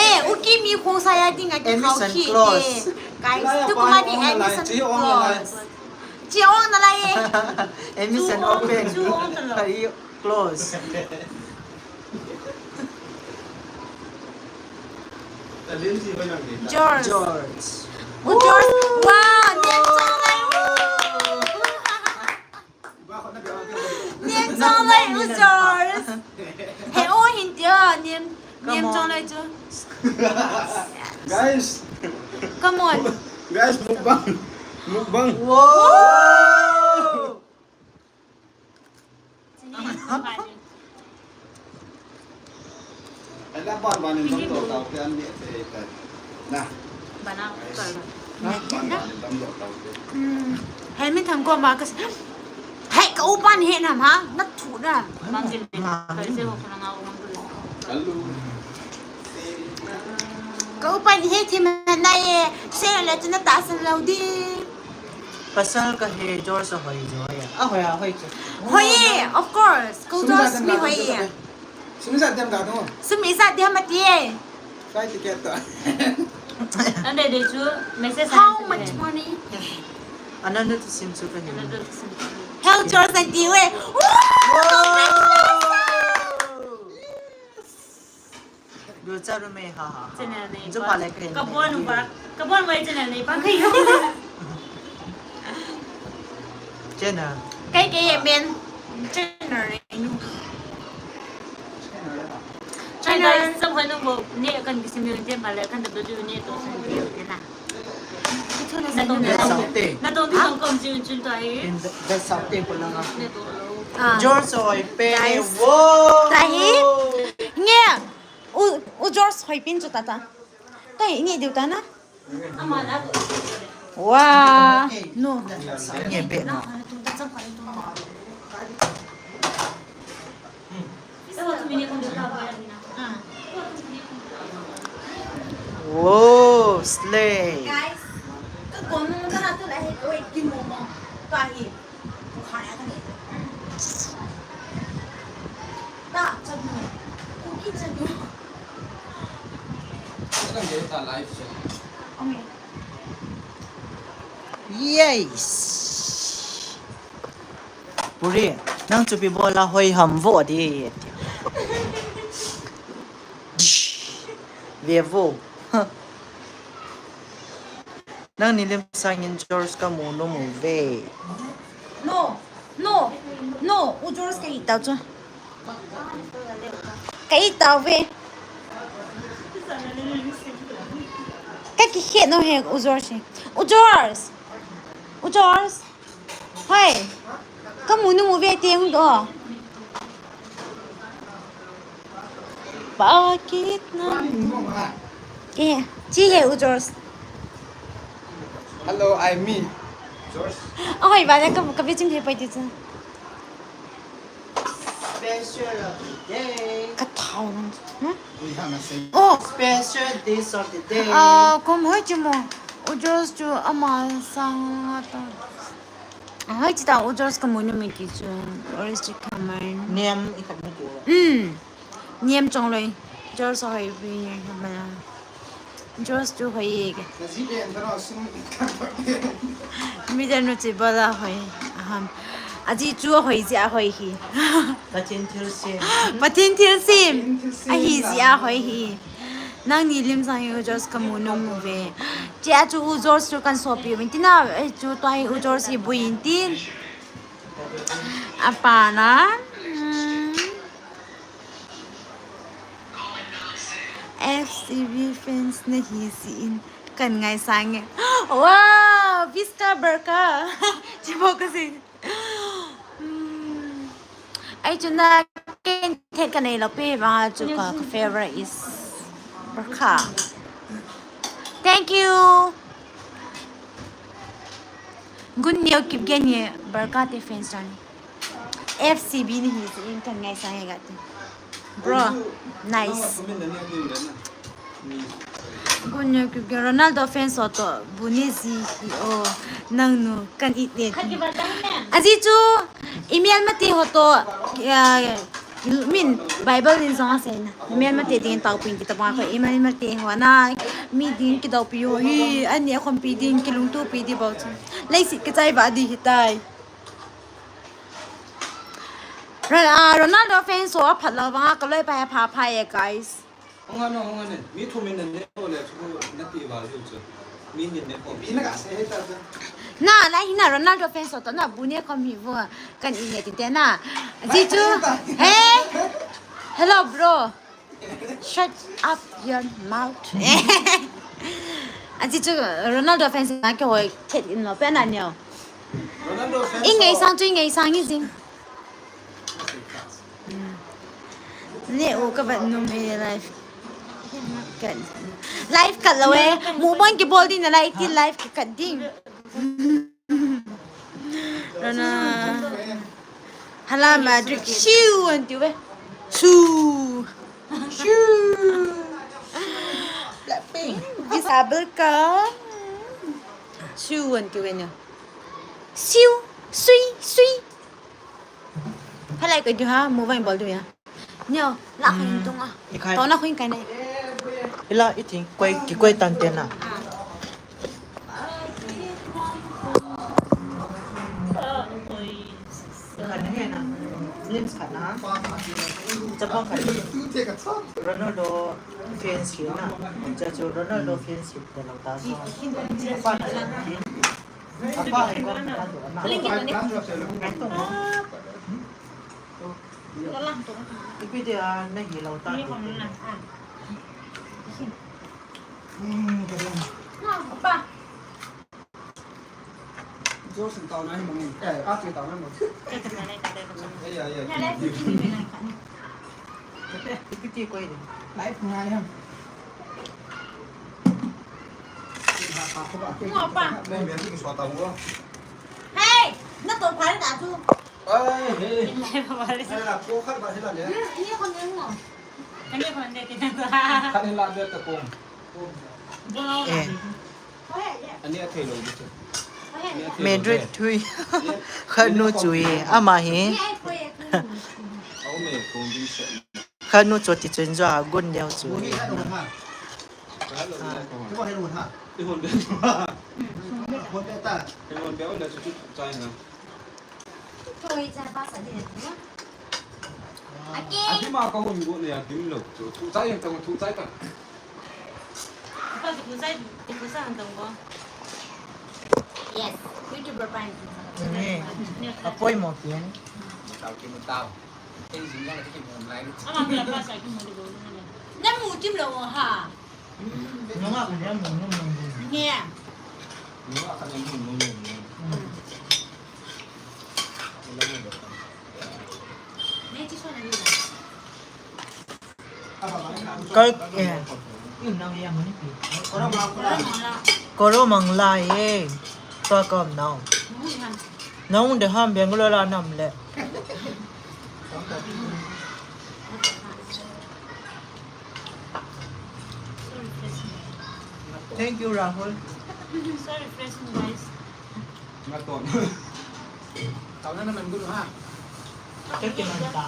Eh, uki mi khong sa ya dinga ki khao Admission ki close. Eh. Guys, tu kuma di admission close. Chi on na lai eh. Admission Chu on, open. chu on ta lo. Kari close. George. George. Oh, George. Wow, nem chang lai. Nem chang lai, u George. He, oh, hin tia, nem, nem chang lai chu. Guys. Come on. Guys, mukbang. Mukbang. Wow. Ala ban ban in dam doh tau te an ni te ta. Na. Bana. Ban ban in dam doh tau te. Hmm. Hai min tham ko ma ka. Hai ka u pan he nam ha. Na thu na. Mang jin. Ka se ho na nga u mang tu. Kalu. Ka u pan he thi ma na ye. Se le tu na ta san lo di. Pasal ka he George a hoi jo ya. A hoi a hoi chu. Hoi, of course. Ko George mi hoi ya. Sum ijat diam ga dong? Sum ijat diam ati e. Flight ticket to. Ande de chu message. How much money? Another to sim chu ka ni. Another to sim. Hell, George and Dee Wei. Wow! Congratulations! Yes! Dua cha ru me ha ha. Channel nei. Jo pa le kren. Ka bon ba. Ka bon wai channel nei pa kai. Channel. Kai ke ye men. Channel nei nu. Channel. Channel. Sam hoi nu bo ne kan kisim yun te ma le kan da du ne to san te na. That's something. Na to ni tong kom jun jun to ai. In the, that's something ko lang a. Ne to lo. Ah. George oi pe. Guys. Wow. Tahi. Nge. U, u George hoi pin chu tata. Tahi nge diu ta na. Ama na to. Wow. No. Nge pe no. Whoa, slay. Guys, ka kon mo ka na tu la he ko ek din mo mo. Tahi. Ko khaya ka ni. Ta, chat mo. Ko ki chat mo. Ka nang ta live chat. Okay. Yes. Puri, nang chu ipi bol a hoi ham vo di. Ve vo. Nang ni lim sangin George ka mu nom uve. No, no, no, u George ka it tau chu. Ka it tau ve. Ka kikhen nom e u George. U George. U George. Hoi. Ka mu nom uve teng do. Pakit na. Eh, chi he u George. Hello, I'm me. George. Ahoi, ba ka ka bichim he pai ti chu. Special of the day. Ka thau nang. Hmm? We have a same. Oh. Special dish of the day. Ah, kom hoi chi mo. U George chu ama sang ta. Hoi chi ta u George ka mu nom e ti chu. Orange chicken man. Nem i khat mu tu. Hmm. Nem chong loi. George hoi bi nem. George chu hoi e. Mi dan nu chi bala hoi. Aham. Aji chu hoi ji a hoi hi. Pathen thilsem. Pathen thilsem. Pathen thilsem. Ahi ji a hoi hi. Nang ni lim sang hi u George ka mu nom uve. Chia chu u George chu kan sopi uvin tina, eh, chu tua hi u George hi bui in tin. Apa na. Hmm. F C B fans na hi si in kan ngai sang e. Wow, Vista Barca. Chibo ka si. Hmm. Ai chu na ken thet ka nei lo pe ba chu ka, ka favorite is Barca. Thank you. Gun neo kip gen ye Barca te fans chan. F C B ni hi si in kan ngai sang e ga ti. Bro, nice. Gun neo kip gen Ronaldo fans ho to bu ne ji hi o nang nu kan it ne. Aji chu email mate ho to, ah, min Bible in jong asei na. Email mate ding tao pin kita ba ko email mate ho na mi ding kidou pi ho hi ani a khom pi ding kilungtu pi di bou chu. Lei si kichai ba di hi tai. Ro-, ah, Ronaldo fans ho a phat lo vanga ka loi pa he pha pha e, guys. Hung hon, hung hon. Mi thum in na ne ko le chu na ti val diu chu. Mi ni ne ko. Mi na ka se he ta chu. Na, na hi na Ronaldo fans ho toh na bu ne ko mi vo. Kan i ne ti te na. Ji chu. Hey. Hello, bro. Shut up your mouth. Aji chu Ronaldo fans na ke hoi khet in lo pe na neo. Ronaldo fans. Inge sang chu inge sang i jing. Ne u ka bat num e live. Kan. Live kat lo e. Mu bon ki bol din na live ki live ki kat ding. Rona. Hala Madrid. Siu an tiu ve. Su. Siu. Blackpink. Disable ka. Siu an tiu ve ne. Siu. Sui. Sui. Halai ko diu ha, mu vang bol diu ya. Neo, la kho in tung a. Ikhai. Tona kho in kai ne. Ila ithing koi, kikoi tan te na. Khat na he na. Glimpse khat na. Chapang khat. Ronaldo fans hi na. Cha chu Ronaldo fans hi te lo ta so. Apa ni ko na do na. Ipi dia na hi lo ta. Apa. George tao na hi mong. Eh, a tao na mong. Eh, ya, ya. Ipi ti ko ini. Live ngai ham. Hey, na to pare da tu. Ai, hey. Live pare. Ala ko khat ba hila le. Ni ko ni mo. Kani ko ne ti ta. Khat hila de ta ko. Eh. Ani a thei lo di chu. Madrid thui. Khat nu chu hi, ama hi. Au me kong di se. Khat nu chu ti chun jo a gun deu chu. Ni ha do ha. Ko he lo ha. Ti hon de. Hon de ta. Ti hon de on da chu chu chai na. Thôi, cha ba sa di na. Aki. Aki ma ka hun go ne ya dim lo. Thu, thu chai yang tang, thu chai tang. Apa tu thu chai, thu chai yang tang ko. Yes, YouTuber pa ni. Ni, apoi mo pian. Tao ki mo tao. Ei, jing yang ki mo lai. Ama ko la pa sa ki mo de go ne. Na mu tim lo ha. Nunga ka dia mo, mo, mo, mo. Nge. Nunga ka dia mo, mo, mo, mo. Hmm. Ka, eh. Koro mangla, eh. Tua kom nau. Nau de ham Bangalore la nam le. Thank you, Rahul. So refreshing, guys. Nga ton. Tao na naman gulo ha. Kaya manta.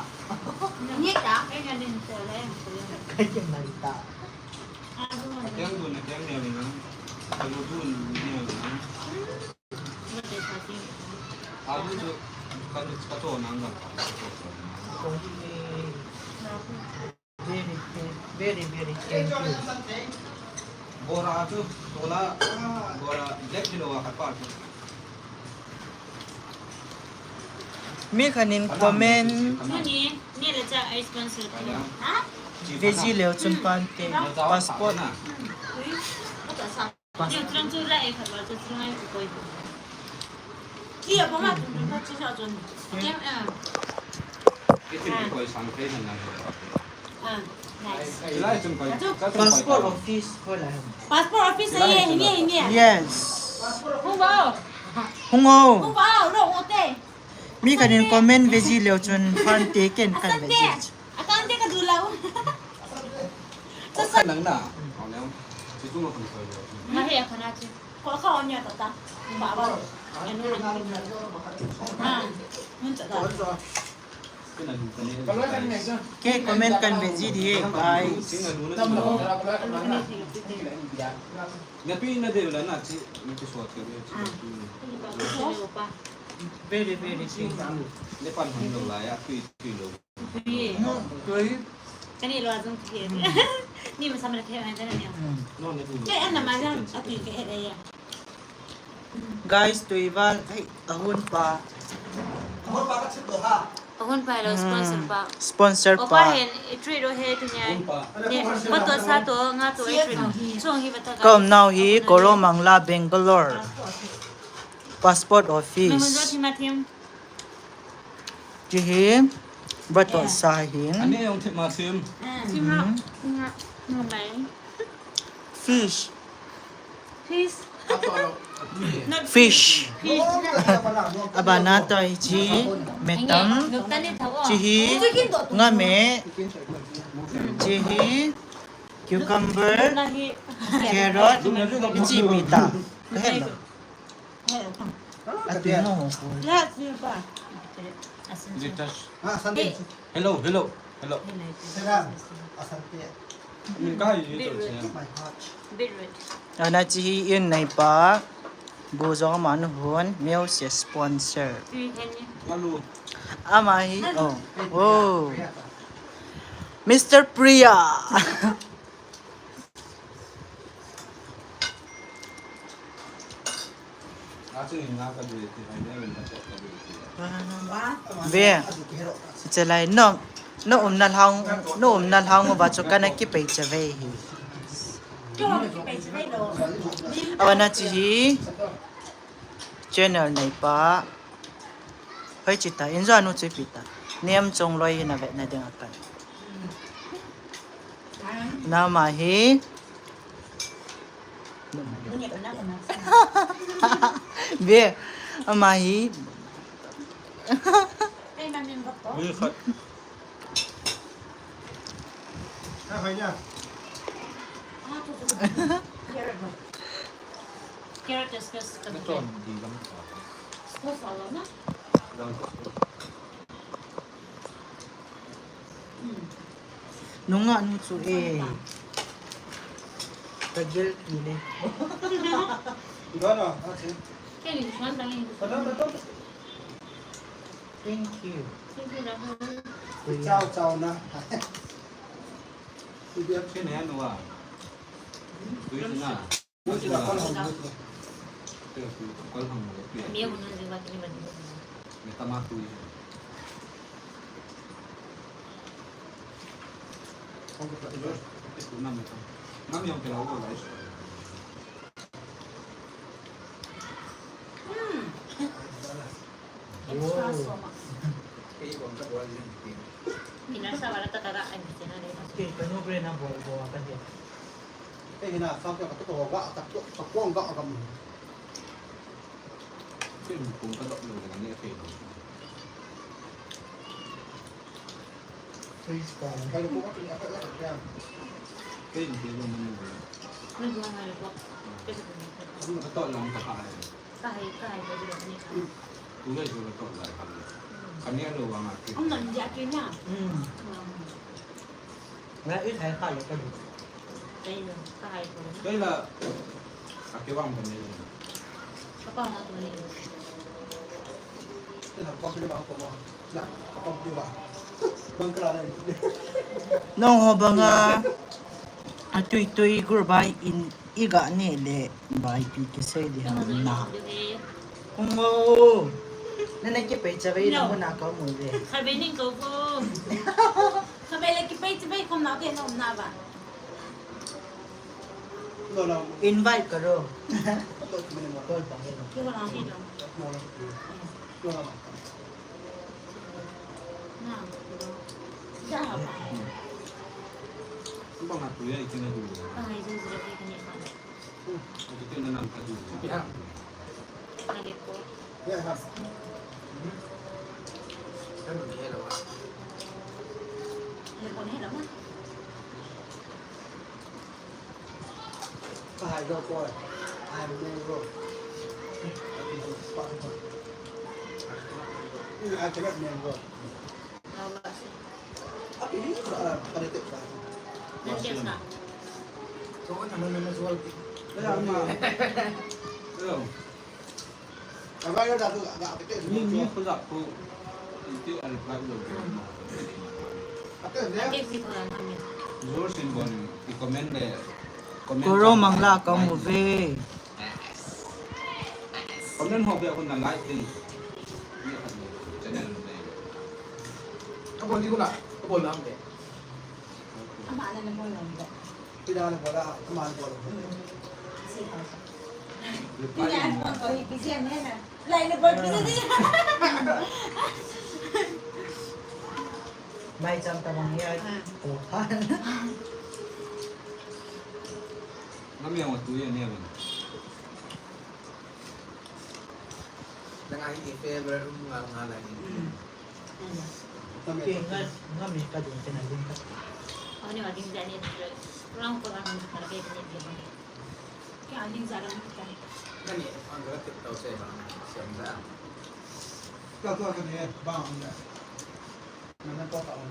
Ngita. Kaya din sa lang. Kaya manta. Kaya dun, kaya niya lang. Kaya dun, niya lang. Alu tu kan kato nang kan. Very, very, very, thank you. Bora chu, tola, bora, black kilo a kapa chu. Mi khanin comment. Ni, ni le cha ai sponsor. Ha? Veggie leo chun pan te passport. Ui, ko ta sa. Pas- Yung tulang tsura eh, kapal sa tulang ay kukoy. Iya, pa nga, tulang pa siya sa tulang. Yung, ah. Ito yung kukoy sa akin, kaya na lang. Ah, nice. Sila itong kukoy. Passport office ko lang. Passport office, ay, hindi, hindi. Yes. Hungo. Hungo. Hungo, no, ote. Mi khanin comment veggie leo chun fan te ken kan veggie. Asante ka dula. Sasa nang na. Kau ni, situ nggak pernah tahu. Mahe akhana chu. Ko kha onya tata. Baba. Anu na. Ha. Mun tata. Ke comment kan veggie di, guys. Napi na de la na chi, na ki suat ke. Very, very sweet. Ne pan hon lo la ya, tui, tui lo. Tui. Kani lo azung tui. Ni masam la khe na ni. Hmm. Kei ana ma ja, a tui kei he de ya. Guys, tui val, ai, ahun pa. Ahun pa ka chip to ha. Ahun pa lo sponsor pa. Sponsor pa. Opa hen, i treat o he tu nya. Ahun pa. Ni, pa to sa to, nga to i treat. Chung hi bata ka. Ka umnau hi Koromangla, Bangalore. Passport office. Nang jo thim a thim. Chi hi, batoh sa hin. Ani jong thim a thim. Thim ha. Thim ha. Nang mai. Fish. Fish. Not fish. Fish. Fish. Abana to hi chi metam. Chi hi ngame. Chi hi cucumber, carrot, chi pita. Hello. Hello. Hello. Hello. Ana chi hi in neipa. Bu jong aman hon, music sponsor. Ama hi, oh. Oh. Mister Priya. Ve, chalai, no, no umna lhang, no umna lhang uva chu kana kipei chavei hi. Awana chi hi channel neipa. Hoi chita, injo anu chu pita. Niam chong loi hi na ve na ding akan. Nama hi. Ve, ama hi. Carrot is just Nunga nu chu e. Ka guilty le. Thank you. Chao, chao na. Extra sauce. Minasa wala ta kaga ay, minasa na. Okay, kanu bre na bol bol ka he. Kei hina sa ka to ga ta ko ko ga ga mu. Kei mu ko ka ga lo ga ni kei. Please, Karen. Kei mu ko ka ni ka ga ga. Kei mu ko ga mu. Ni ko ga ni ko. Kei mu ko. Ka to lang ka ha. Kahai, kahai ko dilo ni ka. Tu le jo to la ka. Kania lo wa ma ki. Ang nan dia ki na. Hmm. Nga i khai kha lo ka du. Kai lo, kahai ko. Kai la. Ka ke wang ko ni. Ka pa na tu ni. Ka pa ke ba ko ma. Nong ho banga atui tui gur bai in iga ne le bai pi kisei di ham na. Ungo. Nana kipei chavei na mo na ka mo ve. Khavei ning ko ko. Khavei le kipei chavei kom na ke nom na ba. Invite karo. Call pa ke no. Ke ko na hi no. Zor sin bon i comment le. Comment Guru chang Mangla like, ka like. Mu ve. Comment ho be ko na like din. Channel le. Ka bol di ko la. Ka bol lang de. Ama na na bol lang de. Pida na bol la, ama na bol. Si ka. Reply. Pida na bol ko hi busy ne na. Lai na bol busy. Mai cham ta bang ya. Ah. Ko phan. Ngam yang wa tu ya ne ba. Nang ahi favorite room nga nga lai. Mm. Mm. Kami Okay, ka. Nga, nga mi ka ding tena ding ka. Ani wa ding jani. Rang ko rang ka ke ni. Kya ding jara ni ka. Kani ang ka tip tau se ba. Siam sa. Ka to ka ni ba ang ya. Memento ka on.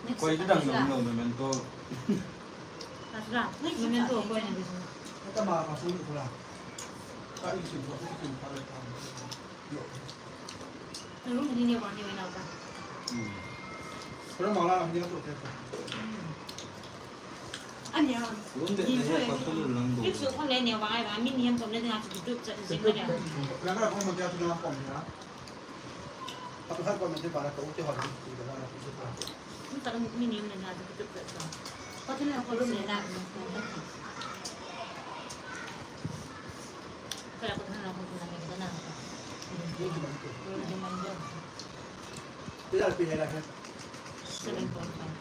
Next Koi dang Asra. Nang lo memento. Asra, memento koi na ding. Ka ma ka su ni ko la. Ka isim ko isim ka le ka. Yo. Room ni ne wa ni na ka. Hmm. Pero mala ni to te. Hmm. Ania. Room de ne pa ko lang do. Iksu ko le ne wa ai ba mi ni am to ne na tu tu cha jing ne. Lang ka ko mo ja tu na ko ni na. Apa sa ko mo je para ko te ho ni. Ni ta ni ni ne na tu tu cha. Ko tu na ko room ne na. Kaya ko na ko na ne na. Pila pila la. Seven point five.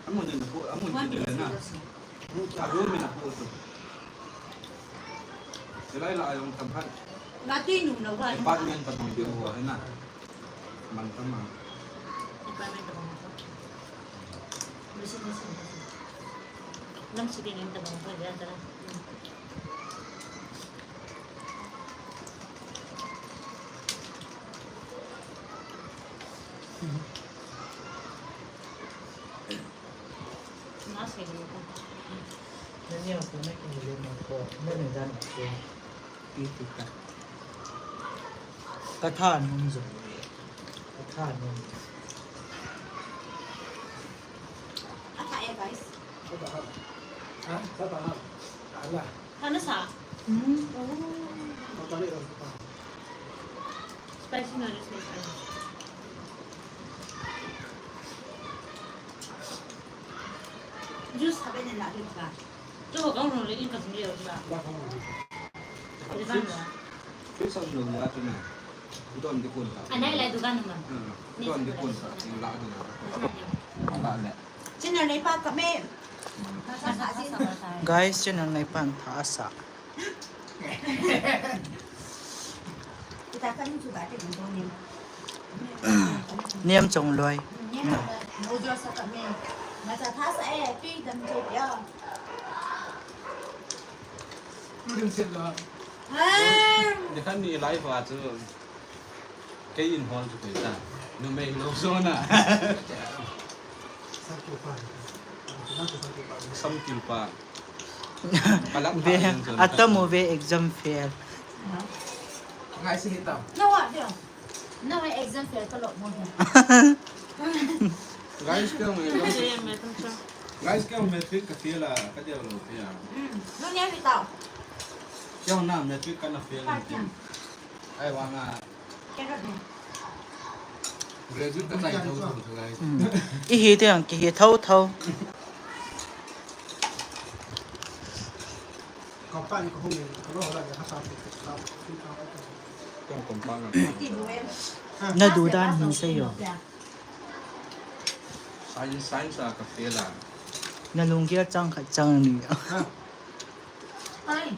Amun din na po, amun din na. Amun din na po ito. Sila ila ayong tamhan. Lati nung na wala. Department pa tong biyo ko na. Mantama. Department pa tong. Masi masi. Lam sidi ngin tabang ko yan tara. Nani ako na kinili mo ko, nani dan ako. Iti ka. Katha nung zo. Katha nung. Ata eh, guys. Ha? Ala. Kana sa? Hmm. Oh. Spicy noodles, spicy. Juice habe ne la ding ka. Jo ko kang le in ka sum le ba. Fish, fish ang lo ya tu na. Don di kun ta. Anai lai dukan ma. Hmm. Don di kun ta. Yung la tu na. La le. Channel nei pa kami. Guys, channel nei pa tha sa. Niam chong loi. Ni khan ni live a chu. Kei in hol chu koi ta. Numei lo so na. Samkil pa. Ve, atamu ve exam fail. Ngai si hita. No, what, no. No, exam fail ka lo mo. Guys, kya hung hai? Guys, kya hung matric ka fail a, ka dia lo fail a. Hmm. No, ni hita. Kya hung na matric ka na fail a. Ai, wa nga. Graduate ka chai thou thou thou lai. Hmm. I hi te ang ki hi thou thou. Kang compound na. Na du dan hin sei yo. Science, science a ka fail a. Na lunggel chang khat chang ni. Ai.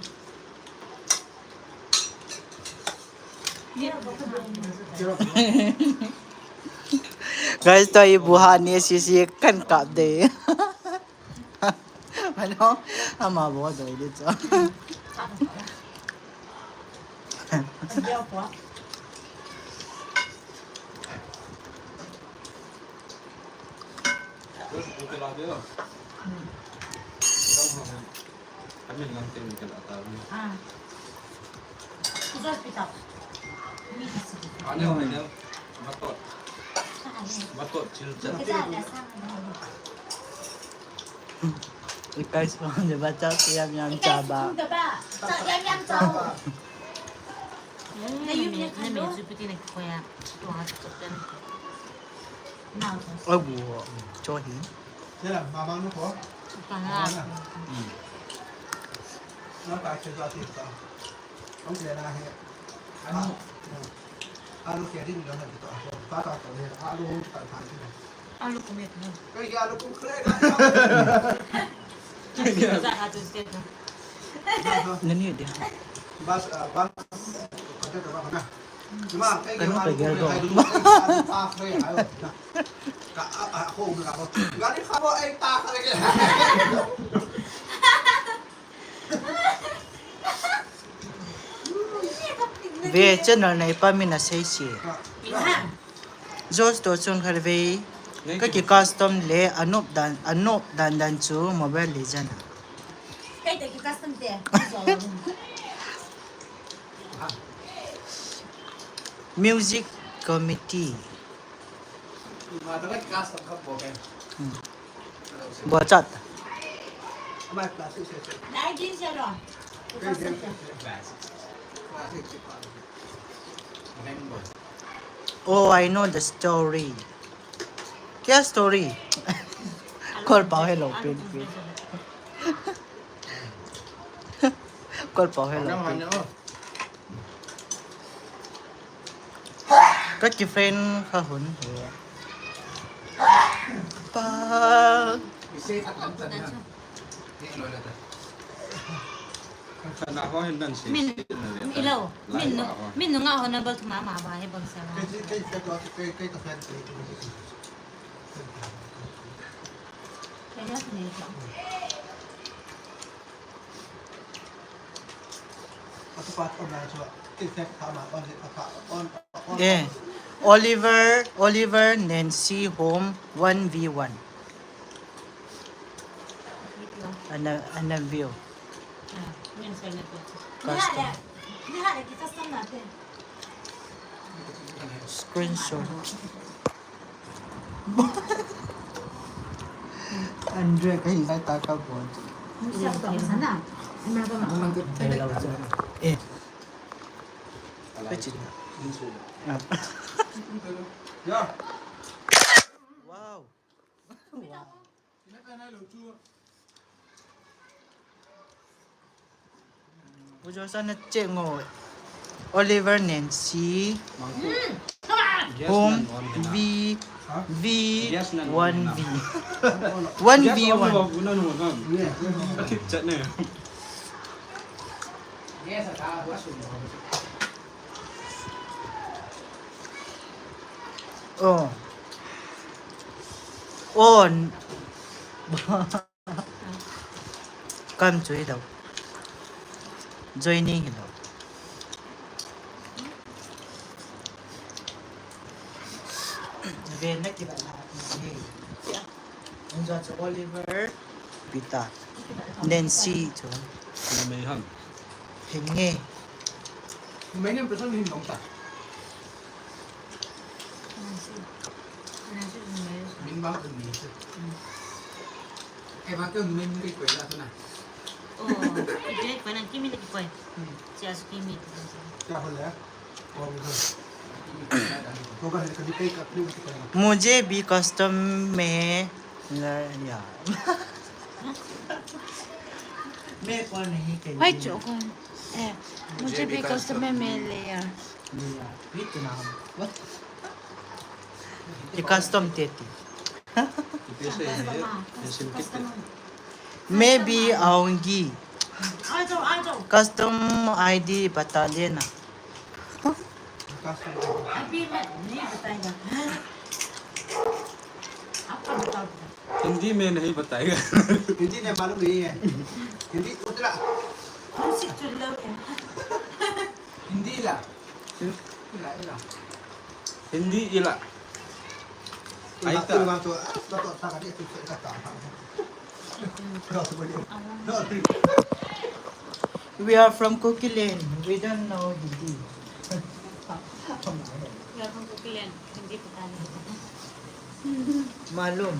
Guys, to ibu ha ni sisi kan kap de. Ano? Ama bo doi de cho. Ah. Ane, ane. Matot. Matot chilcha. Guys, kong de ba cha yam yam cha ba. Agu cho hi. Alu ke din lo na to. Pa ta to le alu ta ta. Alu ko me to. Ke alu ko kre. Sa ha to se to. Nani dia. Bas bas. Kata to ba na. Cuma ke alu ko kre. Ka a a ko na ko. Gari ka bo ai ta kre. Ve channel neipa min asei se. Josh to chun khat ve. Ka ki custom le anop dan anop dan dan chu Mobile Legend. Kai te ki custom te. Music committee. Bochat. Oh, I know the story. Kya story? Kol pao hello, pin pin. Kol pao hello, pin. Ka ki friend kha hun he. Pa. Min, ilo, min, min nga ho na bal tuma ma ba he bang sa. Eh, Oliver, Oliver, Nancy home one v one. Ana, ana view. Custom. Screenshot. Andre ka hi lai ta ka bo. Eh. Ka chin. Wow. Wow. Ujo sana check ngo. Oliver Nancy. Home V V one V. One V one. Oh. On. Kam chu hilou. Joining hilou. Ven na kiba na. Enjoy chu Oliver, Peter, Nancy chu. Mei ham. Henge. Mei nem person hin long ta. Min bang kun ni se. Kei bang kei min kei koi la tu na. Oh, kei koi na kimi na kei koi. Sia su kimi. Kya ho le? मुझे भी कस्टम में ले यार। मैं कौन नहीं कहीं। भाई चोकन। ए, मुझे भी कस्टम में ले यार। Ye custom teti. मैं भी आऊंगी। Custom I D बता देना। अभी मैं नहीं बताएगा। आपका बताओ। हिंदी में नहीं बताएगा। हिंदी में मालूम नहीं है। हिंदी उतरा। हम सीख चुन लो क्या? Hindi ila. Ila, ila. Hindi ila. Aita. We are from Kukiland. We don't know Hindi. We are from Kukiland. Malum.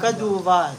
Ka du va.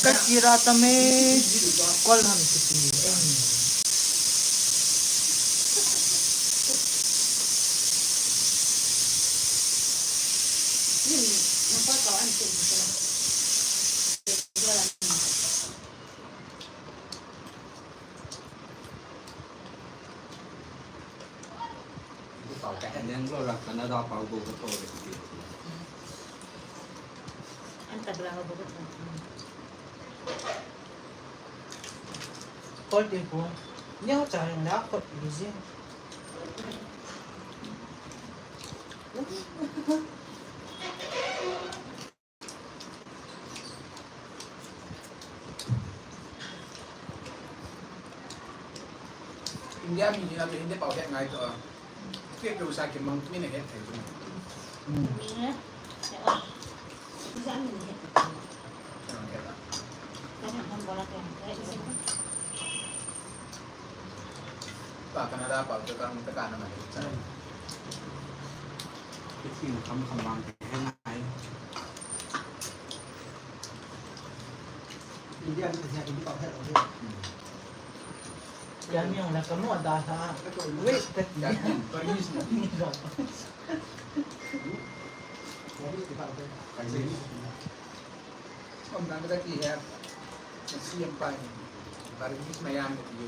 Ka kira tame kol ham kiti. Kol ti ko. Neo cha ring la kot busy. India mi ni na tu Hindi pau het ngai to. Ke ke usa ke mang mi ne het thei tu. Pa Canada pau ke kang te ka na ma het. Ke thi na kam kam mang ke ngai. India mi te Hindi pau het lo. Kya mi ong la kamo da ha. Wait, that. Om dan da ki hai. Si em pai. Bar mis mayan ki.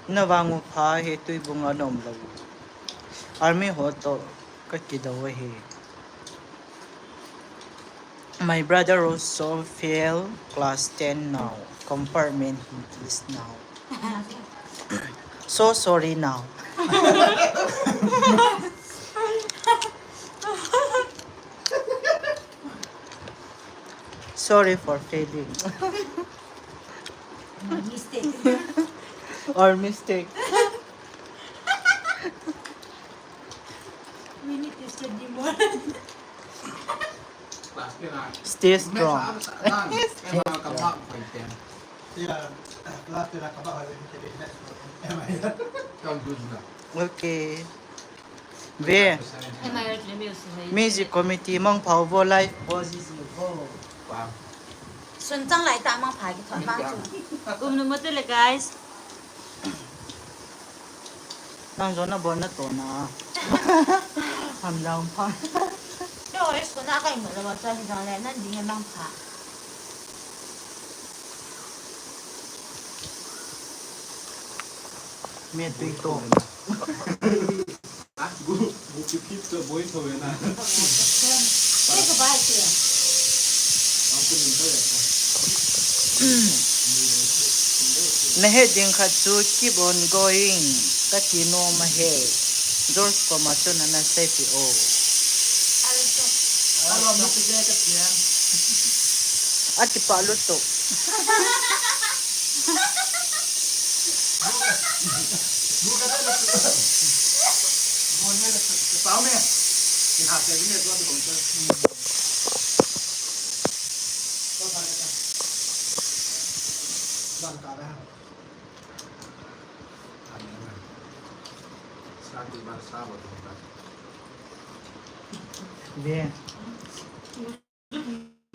Na vang u pha hi tuibung a nom lo. Army ho to ka kidou ahi. My brother also fail class ten now. Compartment he is now. So sorry now. Sorry for failing. Mistake. Or mistake. We need to study more. Stay strong. Okay. Ve. Music committee mang phau vo live vo zizi vo. Sun chang lai ta mang pha ki thon mang chu. Um nu mo te le guys. Nang jona bon na to na. Ham jang pha. Yo, es ko na kai mo la wa cha ni jang le nan ding e mang pha. Me tui to. Na he ding khat chu keep on going. Ka ti nom ahi. George koma chu nana sei pi o. A kipa lutuk.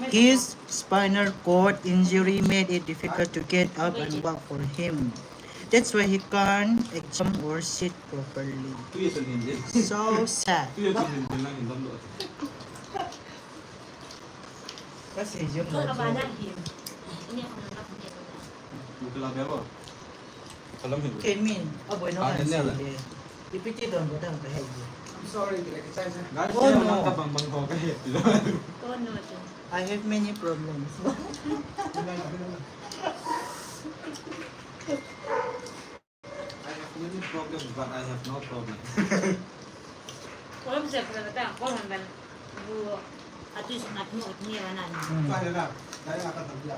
His spinal cord injury made it difficult to get up and walk for him. That's why he can't examine or sit properly. So sad. Kasi yun. Kei min, aboi na. Ah, kan ne la. Ipiti don ba dang ka hei. I'm sorry, kila kita sa. Guys, oh, no. Ka bang bang ko ka hei. Oh, no. I have many problems. I have many problems, but I have no problem. Problem se problem ta, problem ban. Bu, atu is not no, ni ba na. Hmm. Ka hei la, dai la ka tam dia.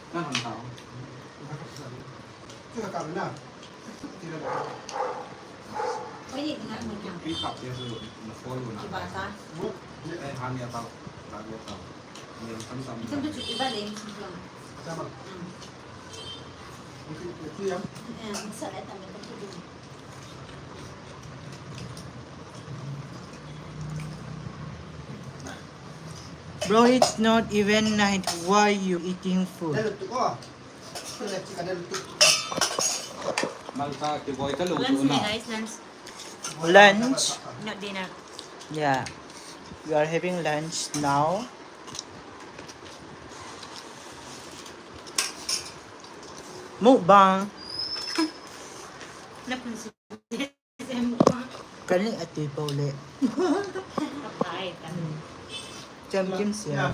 Kan han tao. Ti ka ka na. Ti ka na. Oi, ni na mo na. Pi kap dia su na follow na. Ki ba ta? Eh, han ya tao. Ta ya tao. Ni sam sam. Sam tu chuti ba le ni sam sam. Sama. Hmm. Itu, itu ya. Eh, sa le tam tu. Bro, it's not even night. Why you eating food? Lunch na, guys, lunch. Lunch? Not dinner. Yeah. We are having lunch now. Mukbang. Napansin. Kani ati pa uli. Cham kim siya.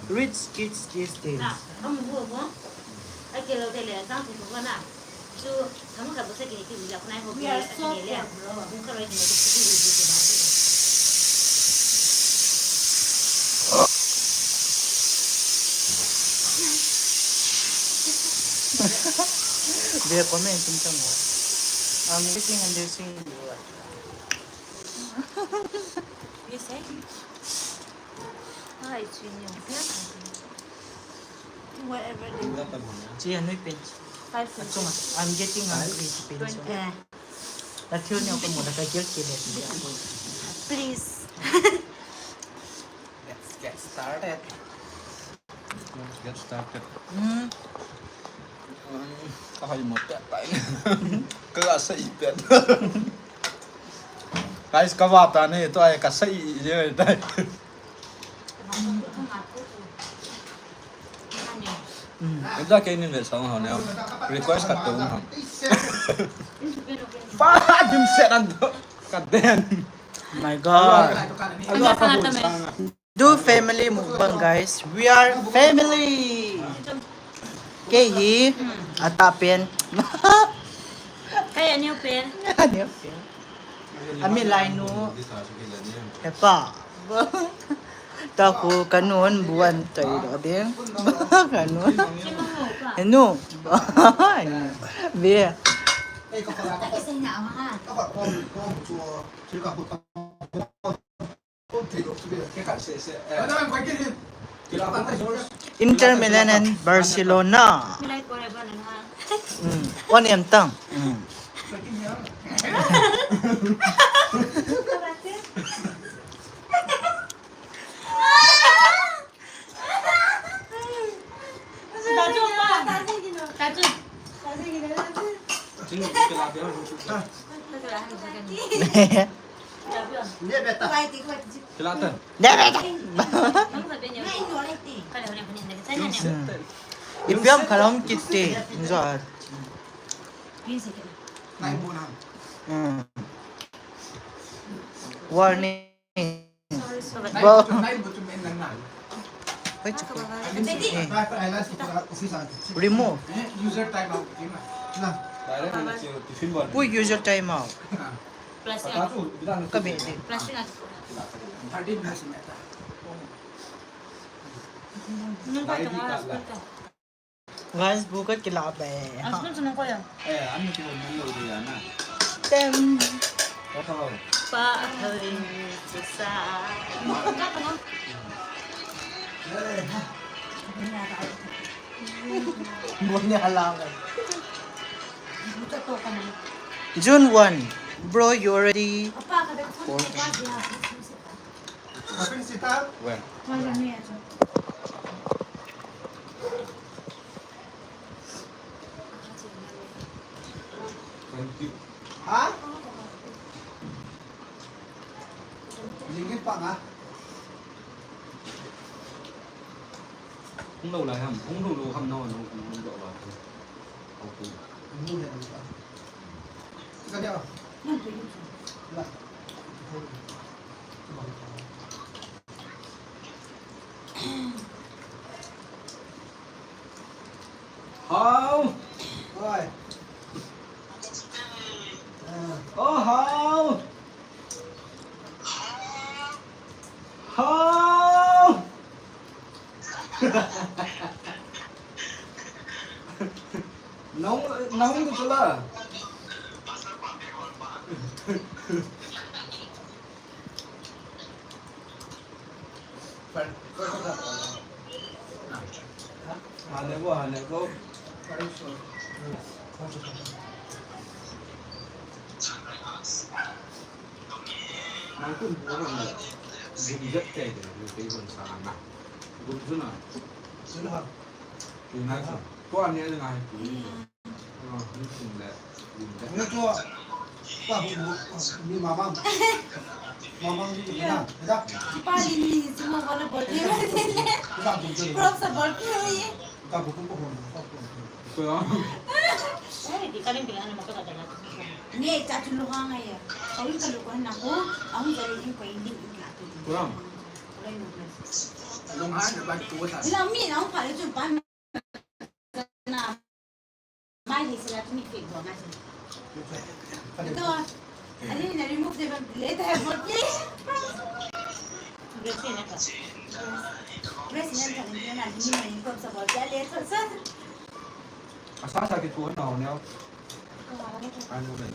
Rich kids these days. We are so poor, bro. They are commenting somewhere. I'm waiting and they're saying, you say? Ah, it's in your hand. Whatever they want. Siya, ano yung pinch? Five fifty. At suma, I'm getting hungry, pinch. Twenty. Eh. That's yun yung kumuna, kay guilty. Please. Let's get started. Let's get started. Hmm. Um, kahay mo, pet tayo. Kalasa ipet. Guys, kawata na ito ay kasai ipet tayo. Ida kei nin ve sang ho ne. Request khat to um ham. Pa, dim set an to. Kaden. My God. Alo, alo, alo, alo. Do family mukbang, guys. We are family. Kei hi, ata pen. Kei a neo pen. A neo pen. Ami lai nu. Hepa. Taku kanun buan tai do ding. Kanun. Enu. Be. Inter Milan and Barcelona. Mm. One M tang. Mm. Ipiam kalam kiti. Mm. Warning. Ba. Nai bu chu men nang na. Wait, check. Eh. Nai pa ai la si pa office a. Remove. Eh, user time out ki ma. Na. Direct na si tiffin bol. Put user time out. Ah. Plus. Ka be de. Plus na. Thirty minutes me ta. Nung pa tong a. Guys, bu ka kila be. Ang sunod sunod ko yan. Eh, ano yung nalo diyan na? Tem. Ito. Pa, halin sa. Buwan niya halangan. June one. Bro, you already? Well. Ha? Jingin pa nga. Hung lo lai ham, hung lo lo ham, no, no, hung lo lo ham. Okay. Hung lo lo ham. Ka dia. Hao. Oi. Ah. Oh, Hao. Hao. Nahung, nahung tu chula. Hane bo, hane bo. Nang kun bo hane. Gum jat kai de, ni kai hon sa na. Gum juna. Juna. Juna. Ko ani ani ngai. Ni tua, pa hu hu, ni mama. Mama ni na, da. Pali ni sima wala birthday. Da hu hu. Prof sa birthday hui. Da hu hu ko hu. Ko ya. Eh, di kalim bilang na maka kata na. Ni cha tu lu hang ya. Kau ka lu ko na ko, ang jari ni ko ini ni la tu. Kurang. Kurang ni. Lu hang na ba tu ta. Bilang mi na pa le tu pa. Na, mai hi sila tuni fake bo nga si. Ito, ani na remove de ban le ta hai bol ki. Dress na ka. Dress na ka ni na ni mai ko sa bol ya le to sa. Asa sa ki tu na ho ne. Ano ba?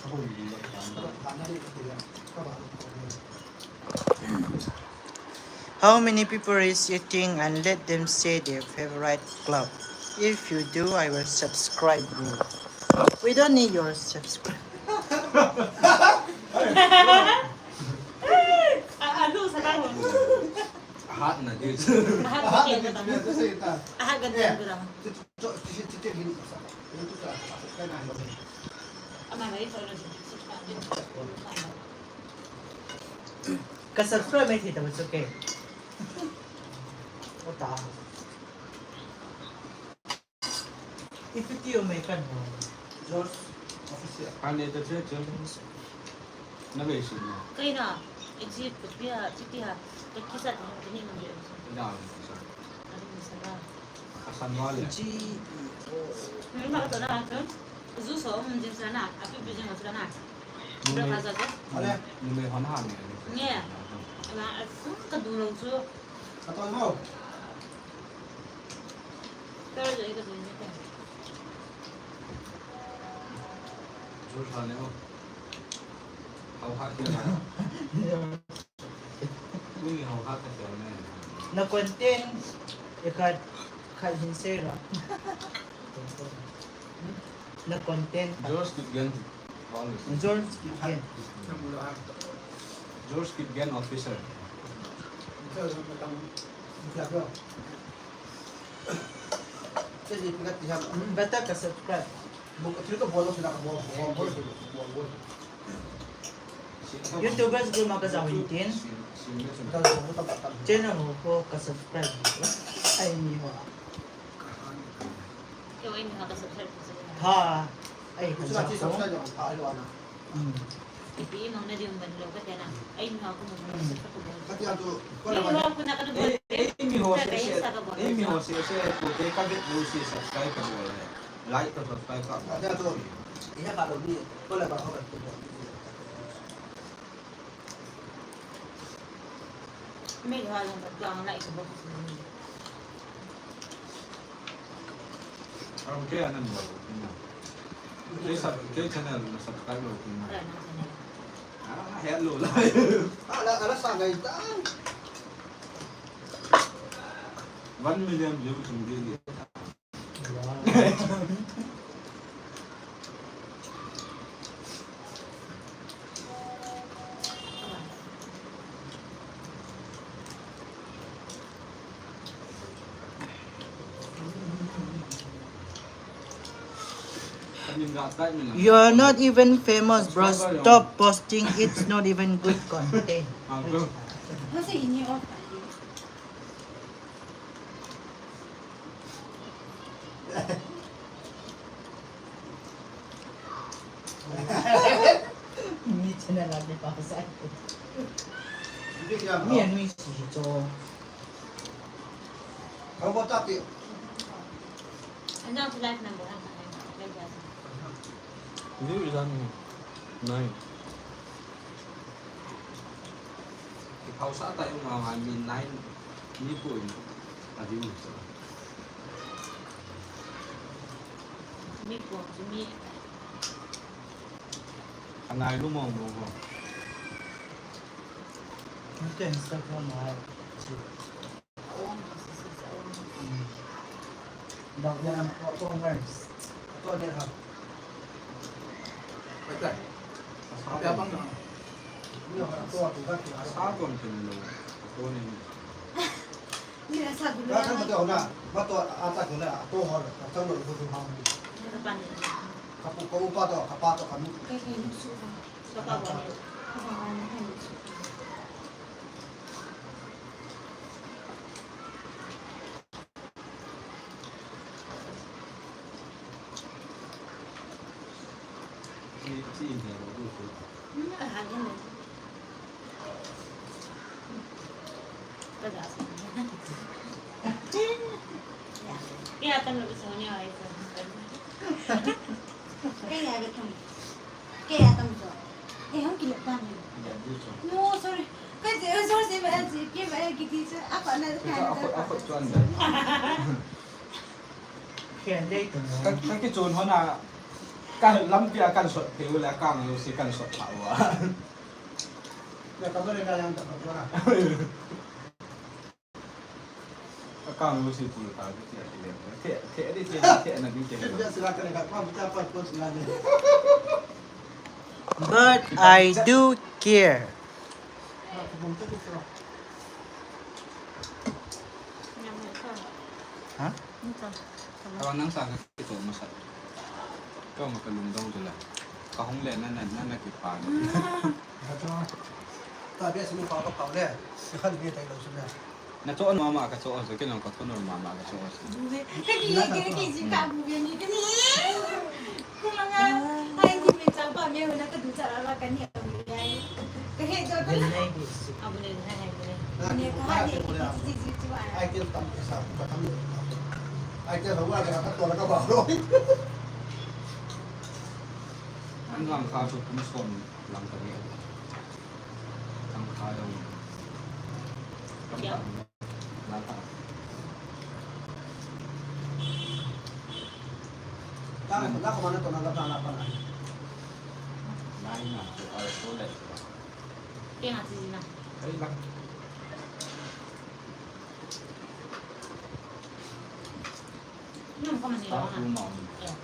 Ako ni ba? How many people is eating and let them say their favorite club? If you do, I will subscribe you. We don't need your subscribe. Ahat na, dude. Ahat na, dude. Ahat na, dude. Ka subscribe mai thei ta chu ke. O ta. Ipi ti o mai kan ho. George official. Ane ta che che. Na ve shi na. Kai na. Exit pia, pia. Ka kisa ni ni. Na. Ani sa ba. Asan wale. Ji. Ni ma to na kan. Zu so mun jin sa na, api bi jin sa na. Numei, numei hon ha ni. Ni. Na, ka du long chu. Ka to mo. Ka le ka du ni ka. Zu sa ne ho. Hau ha ki na. Na content, e khat, khat hin sei la. Na content. George Kipgen. George Kipgen. George Kipgen official. Bata ka subscribe. YouTubers group ma ka jao hin tin. Channel ho ko ka subscribe. Ai ni ho. Keu ai ni ho ka subscribe. Ha. Ai ka jao ko. Ipi mang na diu ban lo ka tia na. Ai, ni ha ko mo mo sa ka ko. Ka tia tu, ko la ba. Ni ha ko na ka do. Eh, eh, mi ho se se. Eh, mi ho se se. Ko te ka be lo se subscribe ka bo le. Like ka subscribe ka. Ka tia tu. Ina ka do ni. Ko la ba ko ka. Kei channel na subscribe lou kei na. Ah, hello la. Ala, ala sa ngai ta. One million view chung di di. You're not even famous, bro. Stop posting. It's not even good content. Mi channel a mi pa sa. Mi a nui si cho. Kau bo ta ti. Anang tu life number ang. View is on nine. Kiphausa ta yung mga nine. Ni po yun. Adi mo sa. Mi po, mi. Anai lu mo mo ko. Ito Instagram mo. Bang yan ang followers. Ito din ha. Ito. Kaya bang na. Ito, ito, ito. Sa akin, pinlo. Ako ni. Ni na sa gulo. Kaya ka mataw na. Mato ata ko na. Ito, hor. Ito, hor. Ito, hor. Kapu, kapu pa to, kapa to, kanu. Kaya kayo, suka. Suka ba? Suka ba? Kayo, suka. Kaya atam lo sa niya ay sa. Kaya atam. Kaya atam so. Eh, hong kilip kami. No, sorry. Kasi, eh, sorry, si Mel, si Kim, eh, kiti sa. Ako na, ako, ako, ako, chuan da. Kaya dai to. Ka, ka kichun ho na. Ka lampi a kan sot, te ula ka ngalo si kan sot pa wa. Ya, ka bole ka yang ta ka wa. Ka kang lu si pul ta, ti a ti le. Te, te, te, te, te, na bi te. Te, te, sila ka le ka, pa, pa, pa, pa, sila le. But I do care. Ha? Kawa nang sa ka kito masa. Kawa ma ka lungdong tu la. Ka hong le na, na, na, na kipa. Ka cho. Ta bia sini pa ka pa le. Ka khan bia tai lo sini. Na cho mama ka cho so, kinong ka cho mama ka cho so. Ka ki, ka ki, ka ki, ka bu bia ni ka ni. Kumanga, hai ni me cha pa me na ka du cha la ka ni. Ka he jo ta. Abu ne, hai, hai, ne. Ne ka ha ne, ki, ki, ki, ki, ki, wa. Ai, ke tam ke sa, ka tam. Ai, ke la wa ka to la ka ba lo. An lang kha chu kum som lang ka ni. Lang kha dong. Lang kha. Lang, lang ko mana to na la na pa na. Nai na, to ai to le. Kaya nga si Zina. Ay lang. Yung pa man nila. Tao na. Kumain. Yeah.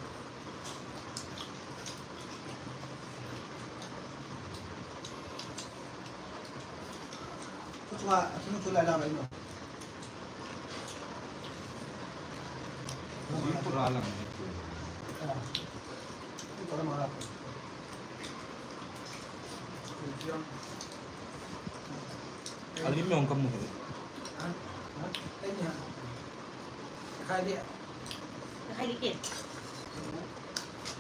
Kuchua, atu kuchua la la ino. Kuchua la la. Ah. Kuchua la ma la. Alim yung kamu. Ha? Ha? Ay, niya. Kaya di. Kaya di, kid.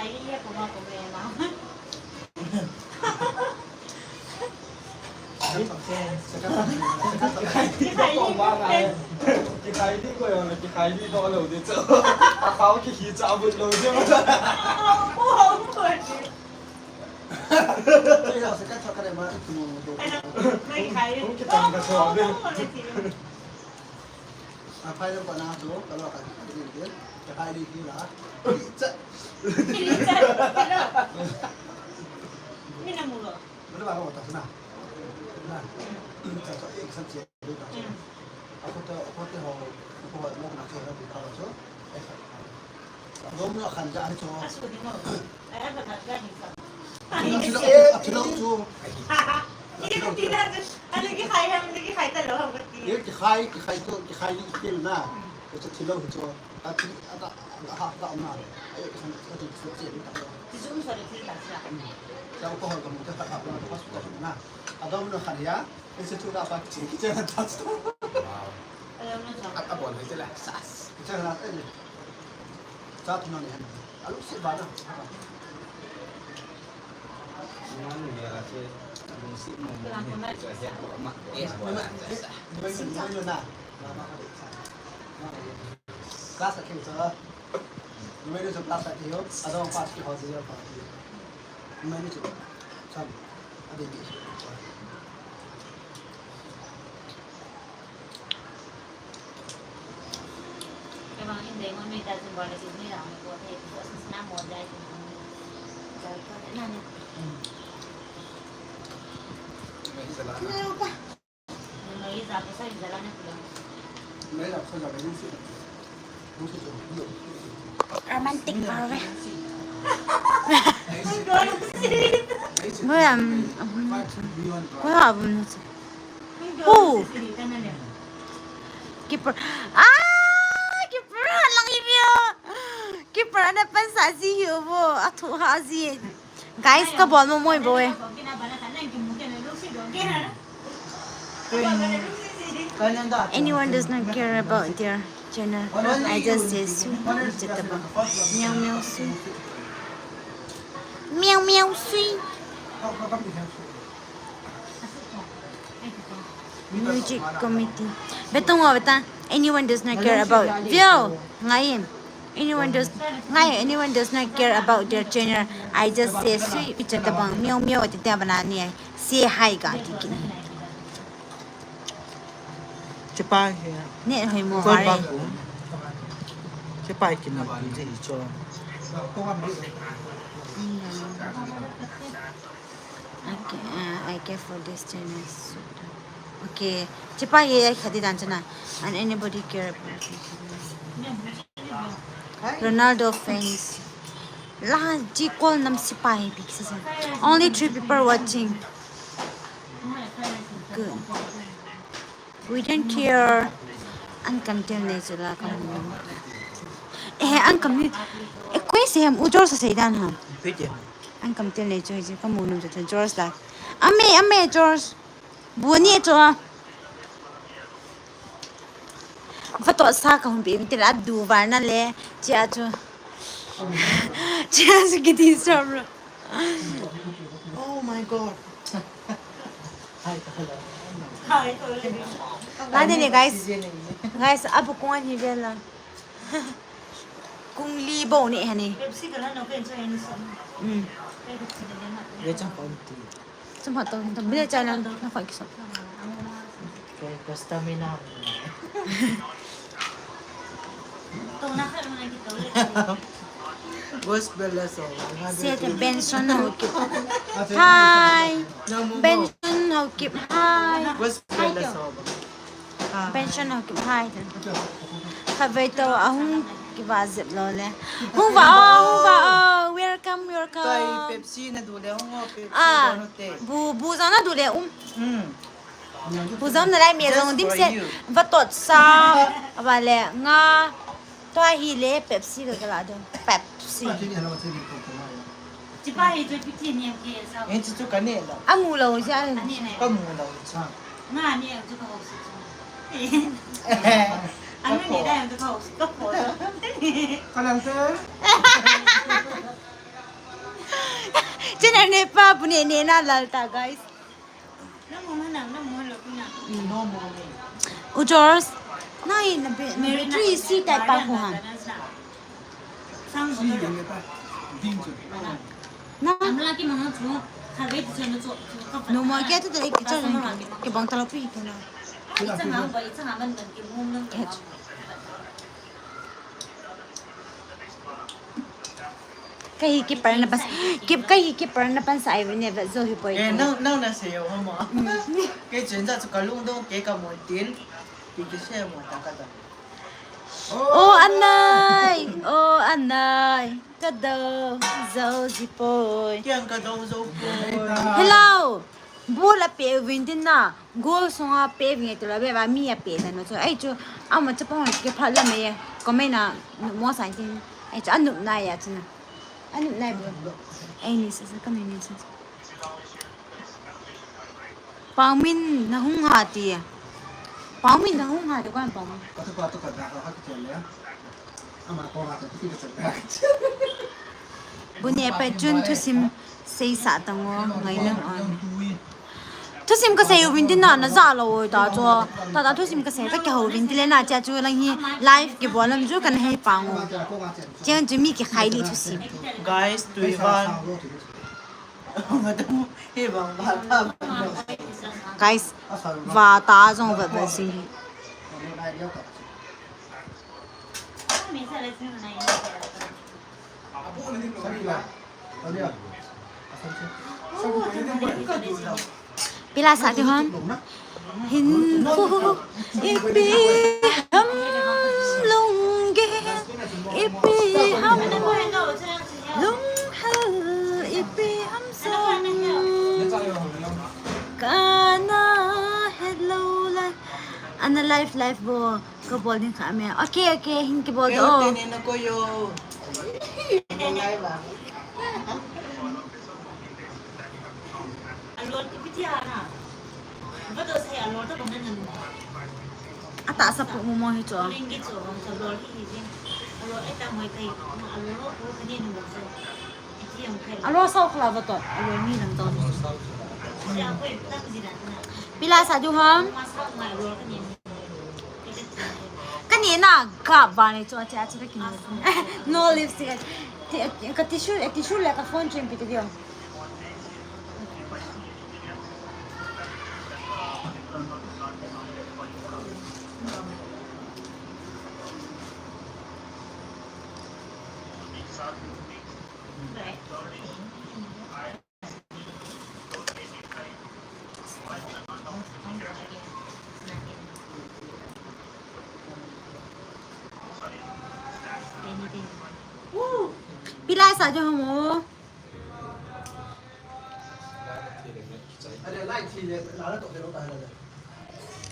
Ai, iya ko ma ko me na. Kikhai di ko yo, kikhai di to lo di chu. A khao kihi cha but lo di. Kikhai di. Kikhai di. A phai le pa na chu, ka lo ka, ka din din, ka phai di ki la. Cha. Cha. Mina mu lo. Mana ba ko ta na. Na. Cha cha ek san che. A ko ta, a ko ta ho, ko ho lo na che na bi ta lo chu. Ek san. Lo mu khan ja ni chu. A su di mo. Ai ba ta ga ni sa. Chu lo chu. Ti na. Ano kikhai ham, ano kikhai ta lo ham kati. Ye kikhai, kikhai to, kikhai ni kil na. Ko cha thilo chu. Ati ata ha ta na. Ai kisan ka ti so che ni ta. Ti su so le ti ta sa. Sa ko ho ka mu ta ta na ko su ta na. Adom no khan ya. Ese tu da pa ki ki ta ta. Wow. Ano na sa. At abon hai tela. Sas. Cha na. Cha tu na ni. Alu si ba na. Romantic power. Who? Keeper. Ah, keeper lang ipio. Keeper na pan sa si yu bo. Athu ha si. Guys, ka bol mo mo bo e. Anyone does not care about their channel. I just say sweet vegetable. Meow meow sweet. Meow meow sweet. Music committee. Betong wa beta. Anyone does not care about. Vio. Ngai. Anyone does ngai. Anyone does not care about their channel. I just say sweet vegetable. Meow meow ati te bana ni ai. Say hi ga ti kini. Chepa hi. Ne hoi mo hare. Chepa kini je hi cho. Okay, uh, I care for this channel. Okay. Chepa hi ai khati dan chana. And anybody care about it? Ronaldo fans. La ji call nam sipai big sasa. Only three people watching. Good. We don't care. An kam tel nei chu la kam. Eh, an kam ni. Eh, koi se ham ujor sa sei dan ham. An kam tel nei chu hi chu kamu nom chu George la. Ame, ame George. Bu ni chu. Vato sa ka hum pi mi tila du var na le. Chia chu. Chia chu kiti som lo. Oh my God. Hi, hello. Hi, hello. Lade ne, guys. Guys, abu kung ani vela. Kung li bo ni hani. Pepsi ka la no ken so yani so. Mm. Pepsi ka la no. Ye chang pa ti. Chuma to, to bile cha lang, na khoi kiso. Koi ko stamina. Gospel la so. Se te Benson Haokip. Hi. Benson Haokip. Hi. Gospel la so. Pension ho ki phai ten. Khatvei to ahung kiva jep lou le. Hung va o, hung va o. Welcome, welcome. Toi Pepsi na du le hung o, Pepsi. Ah, bu, bu jong na du le um. Hmm. Bu jong na lai me jong dim se. Just for you. Vatot sa. Ava le nga. Tua hi le Pepsi ka kala do. Pepsi. Chipa hi chu piti ni ke sa. Eh, chu chu ka ne lo. Amu lo ja. Ani ne. Ka mu lo cha. Nga ni chu ka ho si chu. Ani ne da chu ka ho si ka po. Ka lang te. Channel ne pa bu ne ne na lal ta, guys. U George, nai na be, na battery si tai pa ko han. Na. No mo ke tu dai ki cha ki bang ta lo pi ko na. Kahi ki parna pas, ki, kahi ki parna pan sa ai ne va zo hi poi. Eh, nang, nang na se yo mo. Ke chen ja chu ka lung dong ke ka mo tin. Ki ki se mo ta ka ta. O anai, o anai, ka do zo ji poi. Kiang ka do zo poi. Hello. Bol a pe uvin tin na, gol sunga pe uvin ti la be ba mi a pe ta no chu. Ai chu, ama chapang ke pha la me, comment na, mo sa tin. Ai chu, anup na ya chu na. Anup na bu. Ai ni sa sa, ka ni ni sa sa. Pangmin na hung ha ti. Pangmin na hung ha ti kwan Pangmin. Ka tu pa tu ka da ha ki le. Bu ne pa chun thusim seisa tang o ngai lang an. Thusim ka sei uvin tin na, na ja lo ta chu. Ta ta thusim ka sei ka ke ho uvin ti le na cha chu lang hi live ki bol lam chu kan hei pang o. Cheng chu mi ki khai li thusim. Guys, tu i van. Guys, va ta jong va va si. Pila sa ti hon. Hin khu ipi ham lung ge, ipi ham lung hal, ipi ham song. Kana hello la. Ana live, live bo. Ka bol ding kha me. Okay, okay, hin ki bol do. Te ne na ko yo. Alor ki piti ana. Ba do sai alor ta bang nan. Ata sa pu mo mo hi cho. Ling ki cho, alor hi hi. Alor ai ta moi kai. Alor ko ka ne nu so. Alor sao khala ba to. Alor ni lang to. Pila sa ju ham. Ka ni na ka ba ni chu acha acha ka kini. No lipstick. Ti-, ka tissue, eh, tissue le ka phone chu in pi ti dio. Pila sa jo mo.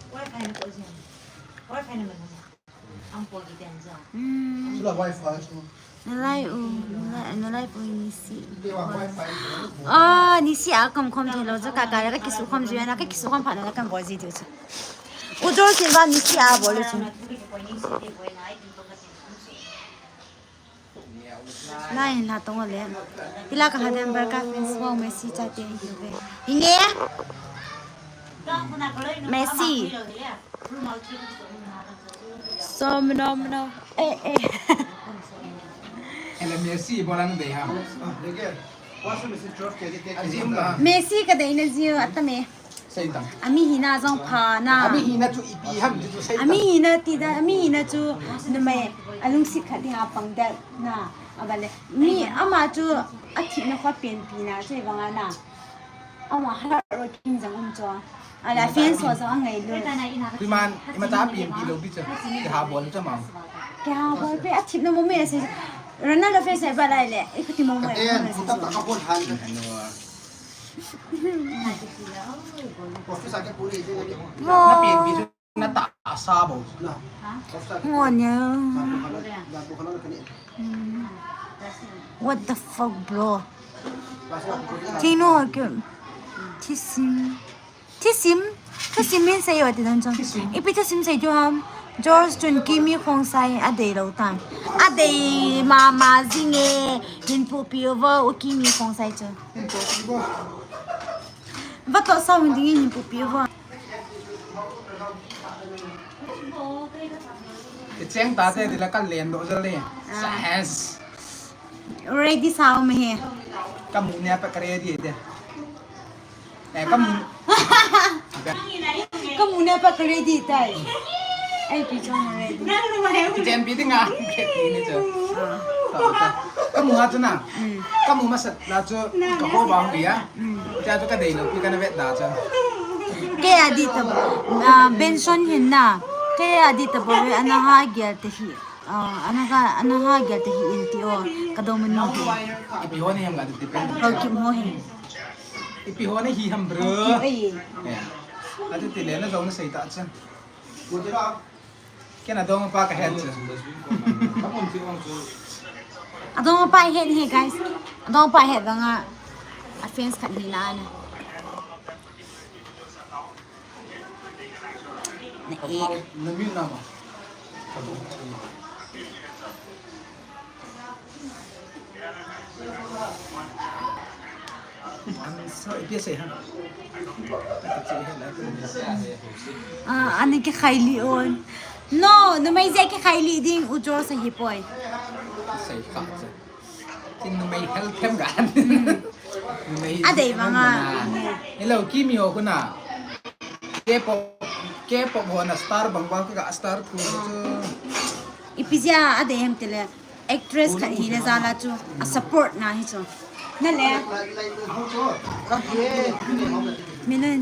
Wifi na ko siya. Wifi naman. Ang pogi din siya. Hmm. Sila wifi. Nalai u, nalai, nalai u ni si. Ah, ni si a kam khom thei lou, ka ka ka kisu khom ju na, ka kisu khom pha na ka bol ji diu chu. U George Silva ni si a bol chu. Nai na tong le. Pila ka ha dem bar ka fans wow Messi cha te hi ve. Hinge. Messi. Som nom nom. Eh, eh. Ele Messi bola no dei ha. Messi ka dei na jiu atame. Sei tang. Ami hina jong pha na. Ami hina chu ipi ham chu sei tang. Ami hina ti da, ami hina chu numei alungsit khat dinga pang da na. Abale. Mi ama chu athip na kho pen pi na chu vanga na. Ama hard working jong um chu. Ala fans ho jong angai lo. Kuiman, ima ta pi pi lo bi chu. Ke ha bol chu ma. Ke ha bol pe athip na mo me se. Ronaldo fans ai ba lai le. Ikati mo mo. Eh, puta ta ka bol han. Mo. Na pi pi chu na ta sa bo. Mo nya. What the fuck, bro? Thing no ke. Thisim. Thisim. Thisim min sei yo ti dan chang. Thisim. Ipi thisim sei jo ham. George chun Kimi Khongsai adei lou tan. Adei mama jing e, hin pupi uvo, u Kimi Khongsai chu. Vatoh sao ding in hin pupi uvo. Kicheng tate, tila kalen doh jale. Ah. Yes. Ready sao me he. Kamu ne pa ready te. Eh, kamu. Kamu ne pa ready tai. Ai, pi chong ready. Kichen pi dinga. Ni chu. Ah. Kamu ha chu na. Mm. Kamu masa la chu kaho ba hung ya. Mm. Cha chu kadei lou pi kana vet da chu. Kei a di ta, ah, Benson hin na. Kei a di ta bo ve ana ha gel te hi. Ah, ana ha, ana ha gel te hi in ti o. Ka do mun no hi. Ipi ho ni ham la ti pen. Ho kim ho hi. Ipi ho ni hi ham bro. Kim ei. Ya. Ati ti le na jong na sei ta chan. Kei na dong pa ka het chan. A dong pa het hi guys. A dong pa het banga. A fans khat hi na na. Ah, ani kikhai li on. No, numei jeh kikhai li ding u George ahi poi. Sei kha. Tin numei hel them ga. Numei adei vanga. Hello, Kimi ho kuna. K-pop, K-pop ho na star bang bang ka star tu chu. Ipi jeh a adei hem tile actress khat hi na jal a chu a support na hi chu. Na le. Minun.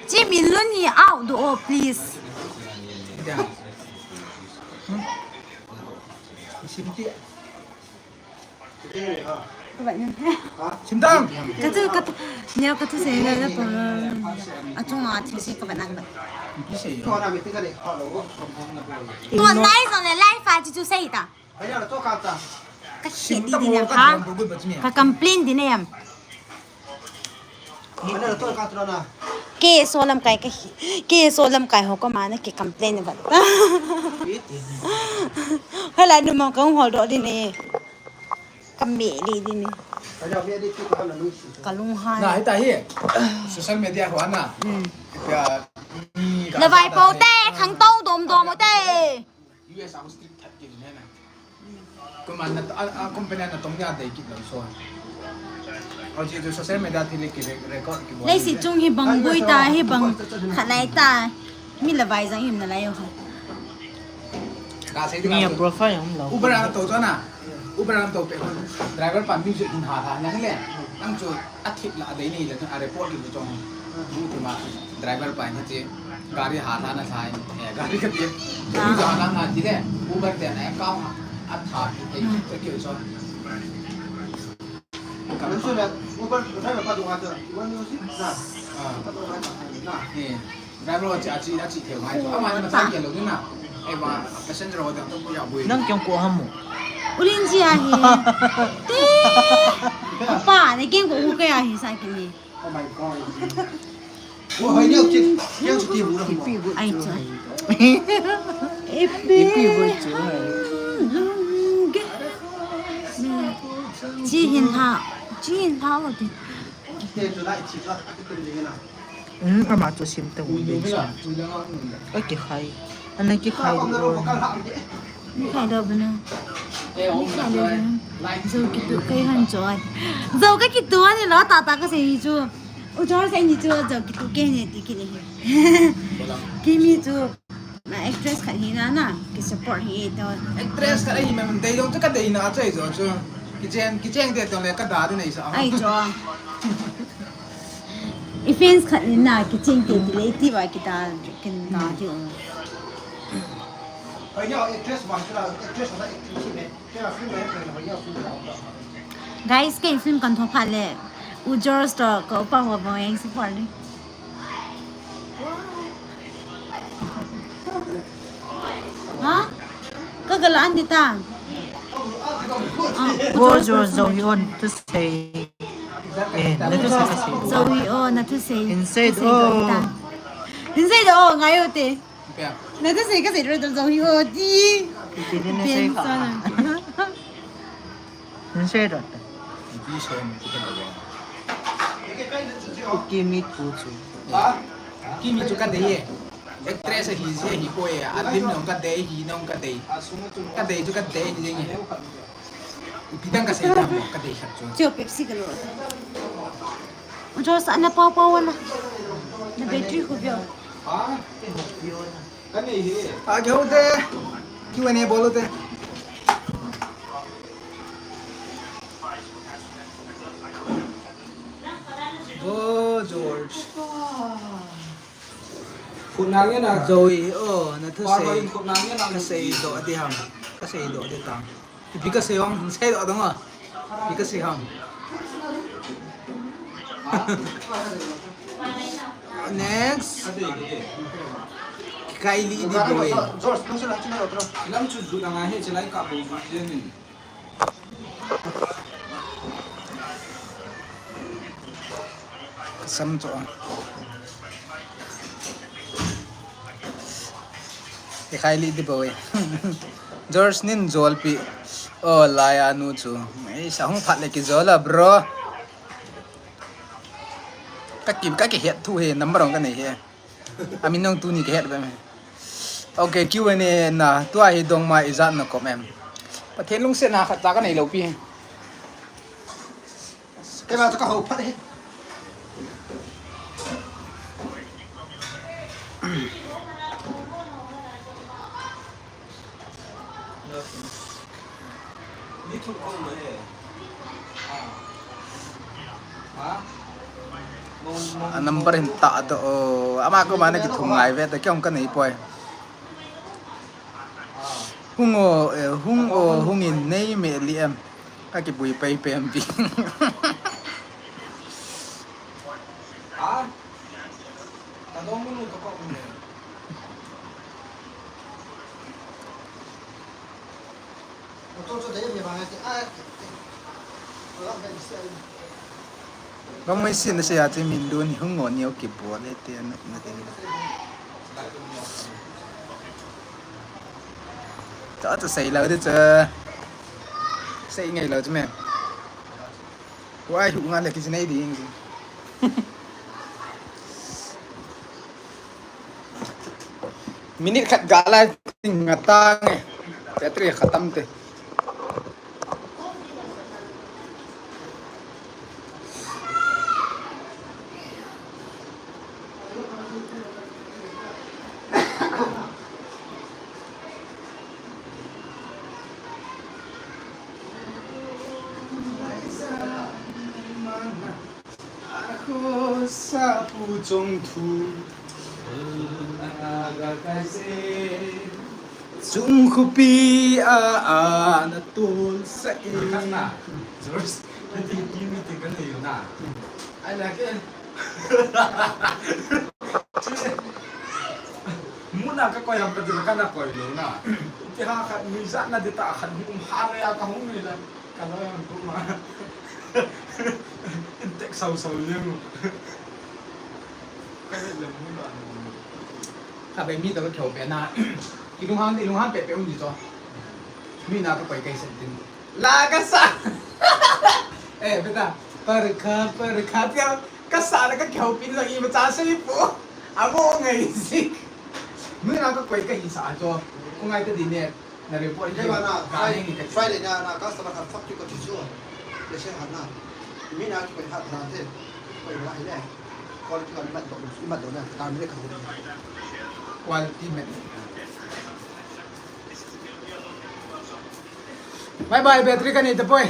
Chi Minlun hi out do, oh, please. Simtang. Katu, katu. Neo katu se na na pa. Achung a thi se ka ba na ba. Tua nai jong le live a chi chu sei ta. Ka hit di di nem ha. Ka complain di nem. Ke so lamkai ka hi. Ke so lamkai ho ko ma na ke complain ba. Hala nu ma ka hol do di ne. Ka me di di ne. Ka lung han. Na, hita hi. Social media ho na. Mm. Ka, ni ka na vai po te, khang tong dom dom te. U S a hung strict that kit in na. Kuman na, a, a company na tong ya dei kit lou so. Aji tu social media thil ki re-, record ki bo. Leiset chung hi bang boi ta, hi bang khat lai ta. Mi la vai jang him na lai ho. Ka sei ni a profile um lou. Uber a to to na. Uber a to pe. Driver pa music hin ha ha na le. Nang chu a thip la dei ni le a report ki bu chong. Bu ti ma driver pa hin che. Gari ha la na thai. Eh, gari ka ti. Ah. Gari ha la na ti le. Uber te na account ha. A tha ki te ki ki so. Kan so na Uber driver pa tu ha ta. Uber music na. Ah. Pa tu ha ta na. Eh. Driver wa chi a chi a chi theu mai. Ama ni ma thang ke lo ni na. Eh, ba passenger wa da to ya bui. Nang kyong ko ham mo. Ulin ji a hi. Te. Pa, ne kyong ko u ke a hi sa ki ni. Oh my God. Oh, hai neo kit, neo kit ti bu na mo. Ai cha. Ipi bu chu. Chi hin ha, chi hin ha lo ti. Te tu lai chi tu, a ti tu ni na. Hmm, ama chu sim ta u ni sa. Ai kikhai. Ana kikhai lo. Ni khai do bana. Ni khai do bana. Zo kitu kai han choi. Zo ka kitu ani lo ta ta ka sei chu. U chor sei ni chu zo kitu ke ni ti ki ni. Kimi chu. Na actress khat hi na na. Ki support hi to. Actress khat hi man dei dong chu ka dei na chai zo chu. Kichen, kichen te to le ka da du nei sa. Ai cho. I fans khat ni na kichen te ti le ti ba ki ta kin ta ti o. Guys, kei film kan tho phat le. U George to ka upa ho bang support ni. Ha? Ka galan di ta. Ah. Go George, so you want to say. Eh, nathusei kasei. Zoe, oh, nathusei. Hinsei doh. Hinsei doh, ngai o te. Nathusei kasei doh, Zoe, oh, ti. Kiti ni nasei ka. Hinsei doh. Ipi sei mo ti ka doh. Kimi tu chu. Ha? Kimi chu kadei e. Actress ahi jeh ahi poi e. Alim nong kadei, hi nong kadei. Kadei chu kadei jeng e. Ipi dang kasei tam mo, kadei khat chu. Cheo Pepsi kalo. Ujor sa na pao pao wala. Na battery khu veo. Ah, kihou te. Q and A bol u te. Oh, George. Khut nang ngen a. Zoe, oh, nathusei. Khut nang ngen a. Kasei doh di ham. Kasei doh di tam. Ipi kasei ham, sei doh dong a. Ipi kasei ham. Next. Kylie di boy. Lam chu ju dang a he chelai ka bo ju je ni. Kasam chu. Kylie di boy. George nin jolpi. Oh, laiya nu chu. Ei, sa hung phat le kijol a, bro. Ka ki, ka kihet thu he, number one ka nei he. Amin nong tuni kahet be me. Okay, Q and A na, tua hi dong ma ijat na kom em. Pathen lungsetna khat cha ka nei lou pi. Keima chu ka hou phat e. A number hin tah doh o. Ama koma na kithum ngai ve ta, kei hung ka nei poi. Hung o, eh, hung o, hung in nei me li em. Ka kibui pai pai em pi. Bang mai sin na sei a che min du ni hung o ni o kibol le te na, na te. Cha cha sei lou de cha. Sei ngai lou chu me. Wai hu nga le ki nei ding. Minute khat ga lai ting nga ta nge. Battery khatam te. Khosa pu chong thu. Chung khupi a, a, na tol sa e. Khang na. George, na ti ti mi ti kan nei na. Ai la ke. Muna ka koi ham ka ti ka na koi lou na. Ti ha khat mi jat na di ta khat hum ha le ya ka hum ni la. Ka la yang ko ma. In tek sau sau le mo. Ka le le muna. Ka be mi ta ka kheu pe na. Ki lung hang, ki lung hang pe pe um di to. Mi na ka koi kai sen tin. La ka sa. Eh, beta. Par kha, par kha, pia. Ka sa la ka kheu pin la i ma cha sei po. A mo ngai si. Muna ka koi ka hi sa cho. Ko ngai ta di ne. Na report. Kei ba na, ga Friday, ni ka Friday na, na customer khat fak ki ko ti chu. Ke se ha na. Mi na ki ko ha na te. Ko na hi le. Quality on mat do, mat do na. Ka mi le ka hu. Quality mat. Bye bye, battery ka nei ta poi.